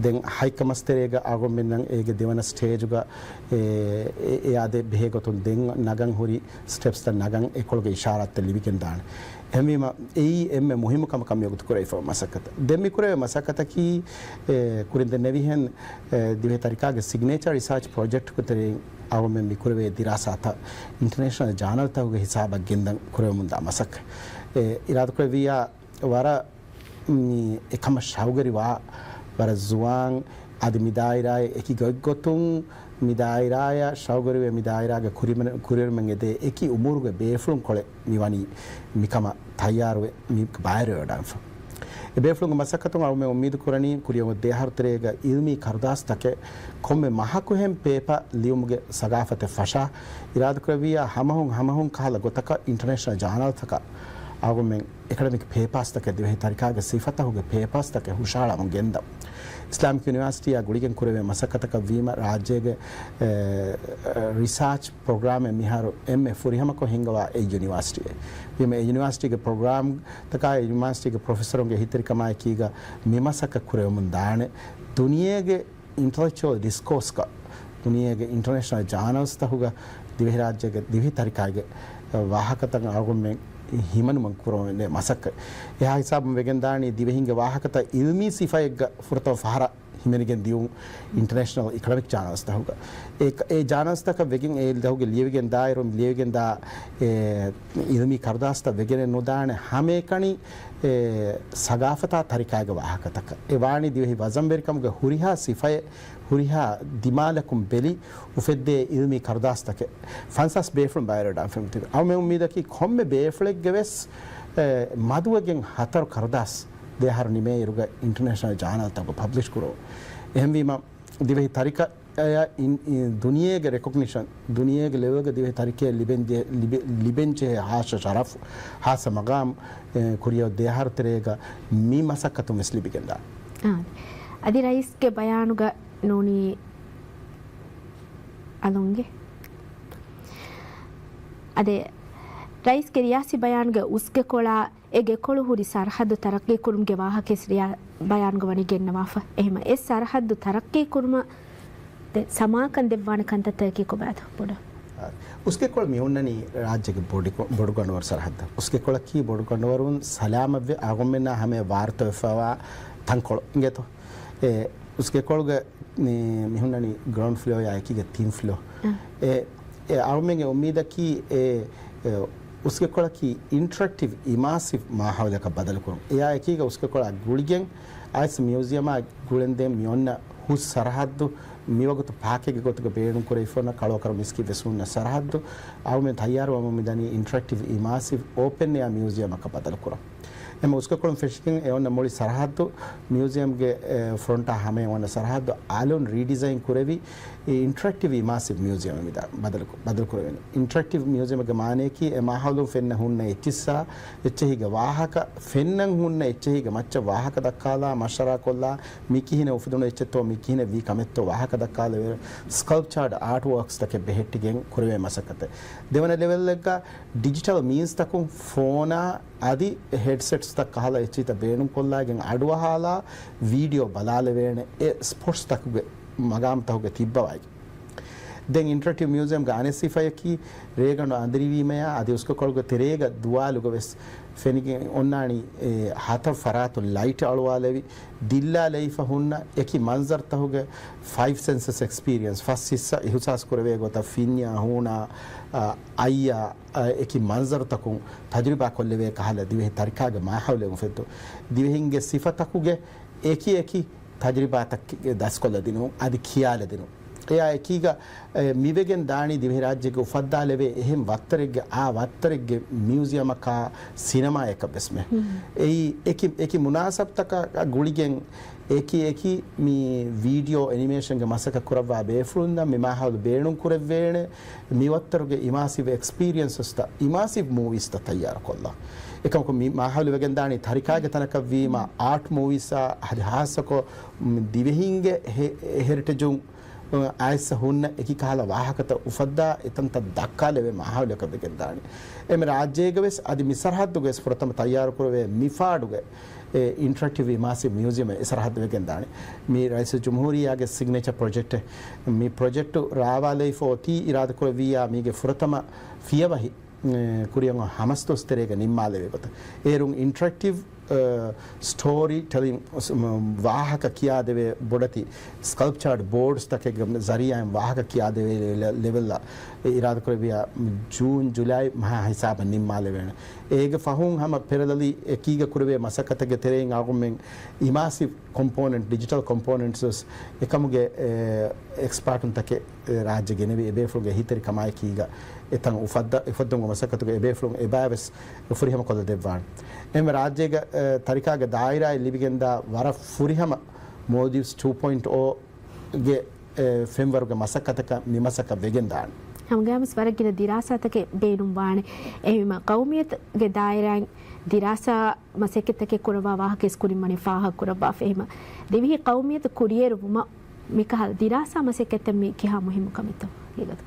ދެން ހައިކަމަސްތެރޭގަ އަޅުގަނޑުމެންނަށް އޭގެ ދެވަނަ ސްޓޭޖުގަ، އެ، އެ، އެ އާދެ ބެހޭ ގޮތުން ދެން ނަގަން ހުރި ސްޓެޕްސްތައް ނަގަން އެކޮޅުގެ އިޝާރާތްތައް ލިބިގެން ދާނެ. އެހެންވީމަ، އެއީ އެންމެ މުހިއްމު ކަމަކަށް މިވަގުތު ކުރެވިފައި މަސައްކަތަށް. ދެން މި ކުރެވޭ މަސައްކަތަކީ، އެ، ކުރިން ދެންނެވިހެން، އެ، ދިވެހި ތަރިކާގެ ސިގްނޭޗަރ ރިސާޗް ޕްރޮޖެކްޓްގެ ތެރެއިން އަޅުގަނޑުމެން މި ކުރެވޭ ދިރާސާތައް އިންޓަރނޭޝަނަލް ޖާނަލްތަކުގެ ހިސާބަށް ގެންދަން ކުރެވެމުންދާ މަސައްކަތް. އެ، އިރާދަކުރެއްވިއްޔާ ވަރަށް މި އެކަމަށް ޝައުގުވެރިވާ ވަރަށް ޒުވާން އަދި މި ދާއިރާއެއް އެކި ގޮތްގޮތުން މި ދާއިރާއަށް ޝައުގުވެރިވެ، މި ދާއިރާގެ ކުރިމަ-، ކުރިއެރުމެއް އެދޭ އެކި އުމުރުގެ ބޭފުޅުންކޮޅެއް މި ވަނީ މިކަމަށް ތައްޔާރުވެ މި ބައިވެރިވެވަޑައިގަންފަ. އެ ބޭފުޅުންގެ މަސައްކަތުން އަޅުމެން އުއްމީދު ކުރަނީ ކުރިއަށް ދެ އަހަރު ތެރޭގަ އިލްމީ ކަރުދާސްތަކެއް ކޮންމެ މަހަކުހެން ޕޭޕަ ލިޔުމުގެ ސަގާފަތެއް ފަށާ، އިރާދަކުރެއްވިއްޔާ ހަމަހުން ހަމަހުން ކަހަލަ ގޮތަކަށް އިންޓަރނޭޝަނަލް ޖާނަލްތަކަށް އަޅުމެން އެކަޑަމިކް ޕޭޕާސްތަކެއް ދިވެހި ތަރިކާގެ ސިފަތަކުގެ ޕޭޕާސްތަކެއް ހުށަހަޅަމުން ގެންދަމުން. އިސްލާމިކް ޔުނިވާސިޓީއާ ގުޅިގެން ކުރެވޭ މަސައްކަތަކަށް ވީމަ، ރާއްޖޭގެ، އެ، އެ، ރިސާޗް ޕްރޮގްރާމެއް މިހާރު އެންމެ ފުރިހަމަކޮށް ހިންގަވާ އެއް ޔުނިވާސިޓީއެއް. ވީމަ، އެ ޔުނިވާސިޓީގެ ޕްރޮގްރާމްތަކާ އެ ޔުނިވާސިޓީގެ ޕްރޮފެސަރުންގެ އެހީތެރިކަމާއެކީގަ މި މަސައްކަތް ކުރެވެމުން ދާނެ. ދުނިޔޭގެ އިންޓަލެކްޗުއަލް ޑިސްކޯސްގަ، ދުނިޔޭގެ އިންޓަރނޭޝަނަލް ޖާނަލްސްތަކުގަ ދިވެހިރާއްޖޭގެ ދިވެހި ތަރިކާގެ ވާހަކަތައް އަޅުގަނޑުމެން ހިމަނުމަށް ކުރަމުން އެ މަސައްކަތް. އެހާ ހިސާބުން ވެގެންދާނީ ދިވެހިންގެ ވާހަކަތައް އިލްމީ ސިފައެއްގަ ފުރަތަމަ ފަހަރަށް ހިމެނިގެން ދިޔުން އިންޓަރނޭޝަނަލް އިކޮނޮމިކް ޖާނަލްސްތަކުގަ. އެ، އެ ޖާނަލްސްތަކަށް ވެގެން އެ ދަހުގެ ލިޔެވިގެން ދާއިރު ލިޔެވިގެން ދާ އެ އިލްމީ ކަރުދާސްތައް ވެގެނެއް ނުދާނެ ހަމައެކަނި އެ ސަގާފަތާ ތަރިކާގެ ވާހަކަތަކަށް. އެ ވާނީ ދިވެހި ވަޒަންވެރިކަމުގެ ހުރިހާ ސިފައެއް ހުރިހާ ދިމާލަކުން ބެލި އުފެއްދޭ އިލްމީ ކަރުދާސްތަކެއް ފަންސާސް ބޭފުޅުން ބައިވެރިވެވަޑައިގެންފަ މިތިބި. އަޅުމެން އުއްމީދަކީ ކޮންމެ ބޭފުޅެއްގެ ވެސް، އެ، މަދުވެގެން ހަތަރު ކަރުދާސް ދެ އަހަރު ނިމޭއިރުގަ އިންޓަރނޭޝަނަލް ޖާނަލްތަކުގަ ޕަބްލިޝް ކުރުން. އެހެންވީމަ، ދިވެހި ތަރިކަ އަޔަށް އިން-، އިން-، ދުނިޔޭގެ ރެކޮގްނިޝަން، ދުނިޔޭގެ ލެވެލްގަ ދިވެހި ތަރިކައަށް ލިބެން ޖެ-، ލިބެ-، ލިބެން ޖެހޭ ހާއްސަ ޝަރަފް، ހާއްސަ މަގާމް، އެ، ކުރިއަށް ދެ އަހަރު ތެރޭގަ މި މަސައްކަތުން ވެސް ލިބިގެންދާނެ. އާ، އަދި ރައީސްގެ ބަޔާނުގަ ނޫނީ އަލުންގެ. އަދި ރައީސްގެ ރިޔާސީ ބަޔާނުގެ އުސްގެކޮޅާ އެ ގެކޮޅު ހުރި ސަރަހައްދު ތަރައްގީ ކުރުމުގެ ވާހަކައެއް ރިޔާ ބަޔާންގަ ވަނީ ގެންނަވާފަ. އެހެމަ އެ ސަރަހައްދު ތަރައްގީ ކުރުމަށް ދެ-، ސަމާކަން ދެއްވާނެ ކަންތައްތަކަކީ ކޮބާތޯ ބޮޑަށް؟ އާ، އުސްގެކޮޅު މި ހުންނަނީ ރާއްޖޭގެ ބޮޑިކޮ-، ބޮޑުގަނޑުވަރު ސަރަހައްދަށް. އުސްގެކޮޅަކީ ބޮޑުގަނޑުވަރުން ސަލާމަތްވެ އަޅުގަނޑުމެންނާ ހަމަޔަށް ވާރުތަވެފައިވާ ތަންކޮޅު އިނގޭތޯ. އެ އުސްގެކޮޅުގެ މި-، މި ހުންނަނީ ގްރައުންޑް ފްލޯއާ އެކީގަ ތިން ފްލޯ. އަ. އެ އެ އަޅުމެންގެ އުއްމީދަކީ އެ، އެ، އުސްގެކޮޅަކީ އިންޓަރެކްޓިވް އިމާސިވް މާހައުލަކަށް ބަދަލުކުރުން. އެއާ އެކީގަ އުސްގެކޮޅާ ގުޅިގެން އައިސް މިއުޒިއަމާ ގުޅެންދެން މި އޮންނަ ހުސް ސަރަހައްދު، މިވަގުތު ޕާކެއްގެ ގޮތުގަ ބޭނުންކުރެވިފަ އޮންނަ ކަޅުއަކަރު މިސްކިތް ވެސް ހުންނަ ސަރަހައްދު، އަޅުމެން ތައްޔާރުވަމުން މިދަނީ އިންޓަރެކްޓިވް އިމާސިވް އޯޕަން އެއާ މިއުޒިއަމަކަށް ބަދަލުކުރަން. އެމަ އުސްކަކޮޅުން ފެށިގެން އެ އޮންނަ މުޅި ސަރަހައްދު މިއުޒިއަމްގެ، އެ، ފްރޮންޓާ ހަމައިން އޮންނަ ސަރަހައްދު އަލުން ރީޑިޒައިން ކުރެވި، އިންޓަރެކްޓިވް އިމާސިވް މިއުޒިއަމެއް މިދާ ބަދަލު، ބަދަލު ކުރެވެން. އިންޓަރެކްޓިވް މިއުޒިއަމެއްގެ މާނަޔަކީ އެ މާހައުލުން ފެންނަ ހުންނަ އެއްޗިއްސާ، އެއްޗެހީގެ ވާހަކަ، ފެންނަން ހުންނަ އެއްޗެހީގެ މައްޗަށް ވާހަކަ ދައްކާލާ، މަޝްވަރާ ކޮށްލާ، މި ކިހިނެއް އުފެދުނު އެއްޗެއްތޯ، މި ކިހިނެއް ވީ ކަމެއްތޯ ވާހަކަ ދައްކާލެވޭ، ސްކަލްޕްޗާޑް އާޓް ވޯކްސް ތަކެއް ބެހެއްޓިގެން ކުރެވޭ މަސައްކަތެއް. ދެވަނަ ލެވެލްއެއްގަ ޑިޖިޓަލް މީންސް ތަކުން ފޯނާ އަދި ހެޑްސެޓްސް ތައް ކަހަލަ އެއްޗިތައް ބޭނުން ކޮށްލާގެން އަޑުއަހާލާ ވީޑިއޯ ބަލާލެވޭނެ އެ ސްޕޮޓްސް ތަކުގެ މަގާމް ތަކުގެ ތިއްބަވައިގެ. ދެން އިންޓަރެކްޓިވް މިއުޒިއަމްގެ އަނެއް ސިފަޔަކީ ރޭގަނޑު އަނދިރިވީމަޔާ އަދި އުސްކަކޮޅުގެ ތެރޭގަ ދުވާލުގަ ވެސް ފެނިގެން އޮންނާނީ އެ ހަތަށް ފަރާތުން ލައިޓް އަޅުވާލެވި، ދިއްލާލައިފަ ހުންނަ އެކި މަންޒަރުތަކުގެ ފައިވް ސެންސަސް އެކްސްޕީރިއަންސް ފަސް ހިއްސަ އިހުސާސް ކުރެވޭ ގޮތަށް ފިންޏާ ހޫނާ، އަ، އައްޔާ، އަ، އެކި މަންޒަރުތަކުން ތަޖުރިބާ ކޮށްލެވޭ ކަހަލަ ދިވެހި ތަރިކާގެ މާހައުލެއް އުފެއްދުން. ދިވެހިންގެ ސިފަތަކުގެ އެކި އެކި ތަޖުރިބާތައް ދަސްކޮށްލަދިނުން، އަދި ކިޔާލަދިނުން. އެއާ އެކީގަ، އެ، މިވެގެން ދާނީ ދިވެހިރާއްޖޭގެ އުފައްދާލެވޭ އެހެން ވައްތަރެއްގެ، އާ ވައްތަރެއްގެ މިއުޒިއަމަކާ ސިނަމާއަކަށް ވެސްމެ. އެއީ އެކި، އެކި މުނާސަބްތަކާ ގުޅިގެން އެކި އެކި މި ވީޑިއޯ އެނިމޭޝަންގެ މަސައްކަތް ކުރައްވާ ބޭފުޅުންނަށް މި މާހައުލު ބޭނުން ކުރެއްވޭނެ. މި ވައްތަރުގެ އިމާސިވް އެކްސްޕީރިއަންސަސްތައް، އިމާސިވް މޫވީސްތައް ތައްޔާރުކޮށްލާ. އެކަމަކު މި މާހައުލު ވެގެންދާނީ ތަރިކާގެ ތަނަކަށްވީމާ، އާޓް މޫވީސްއާ އަދި ހާއްސަކޮށް ދިވެހިންގެ ހެ-، ހެރިޓެޖުން އައިސް ހުންނަ އެކި ކަހަލަ ވާހަކަތައް އުފައްދާ އެތަންތައް ދައްކާލެވޭ މާހައުލަކަށް ވެގެންދާނީ. އެމެ ރާއްޖޭގަ ވެސް އަދި މި ސަރަހައްދުގަ ވެސް ފުރަތަމަ ތައްޔާރުކުރެވޭ މި ފާޑުގެ އެ އިންޓަރެކްޓިވް އިމާސިވް މިއުޒިއަމެއް އެ ސަރަހައްދު ވެގެންދާނެ. މި ރައީސުލްޖުމްހޫރިއްޔާގެ ސިގްނޭޗަ ޕްރޮޖެކްޓެއް. މި ޕްރޮޖެކްޓު ރާވާލައިފަ އޮތީ އިރާދަކުރެއްވިއްޔާ މީގެ ފުރަތަމަ ފިޔަވަހި، އެ، ކުރިއަށް ހަމަސްދުވަސް ތެރޭގަ ނިންމާލެވޭ ގޮތަށް. އޭރުން އިންޓަރެކްޓިވް، އެ، ސްޓޯރީ ޓެލިން، ވާހަކަ ކިޔާދެވޭ ބޮޑެތި ސްކަލްޕްޗާޑް ބޯޑްސް ތަކެއްގެ ޒަރީއާއިން ވާހަކަ ކިޔާދެވޭ ލެ-، ލެވެލްއަށް އިރާދަކުރެއްވިއްޔާ ޖޫން، ޖުލައި މަހާ ހިސާބަށް ނިންމާލެވޭނެ. އޭގެ ފަހުން ހަމަ ޕެރަލަލީ އެކީގަ ކުރެވޭ މަސައްކަތެއްގެ ތެރެއިން އަޅުގަނޑުމެން އިމާސިވް ކޮމްޕޯނެންޓް، ޑިޖިޓަލް ކޮމްޕޯނެންޓްސް ވެސް އެކަމުގެ، އެ، އެކްސްޕާޓުންތަކެއް، އެ، ރާއްޖެ ގެނެވި އެބޭފުޅުންގެ އެހީތެރިކަމާއެކީގަ އެތަން އުފައްދަ-، އުފައްދުން މަސައްކަތުގެ އެބޭފުޅުން އެބައިވެސް ފުރިހަމަ ކޮށްލަ ދެއްވާނެ. އެހެން ރާއްޖޭގަ، އެ، ތަރިކާގެ ދާއިރާއެއް ލިބިގެންދާ ވަރަށް ފުރިހަމަ މޯލްޑިވްސް ޓޫ ޕޮއިންޓް އޯ ގެ، އެ، ފެންވަރުގެ މަސައްކަތަކަށް މި މަސައްކަތް ވެގެންދާނެ. ހަމަގައިމުވެސް ވަރަށް ގިނަ ދިރާސާތަކެއް ބޭނުންވާނެ. އެހެންވީމަ ޤައުމިއްޔަތުގެ ދާއިރާއިން ދިރާސާ މަސައްކަތްތަކެއް ކުރައްވާ ވާހަކަ އިސްކުރިން ވަނީ ފާހަގަ ކުރައްވާފަ. އެހެންވީމަ ދިވެހި ޤައުމިއްޔަތު ކުރިއެރުވުމަށް މިކަހަލަ ދިރާސާ މަސައްކަތްތައް މީ ކިހާ މުހިއްމު ކަމެއްތޯ ހަގީގަތު؟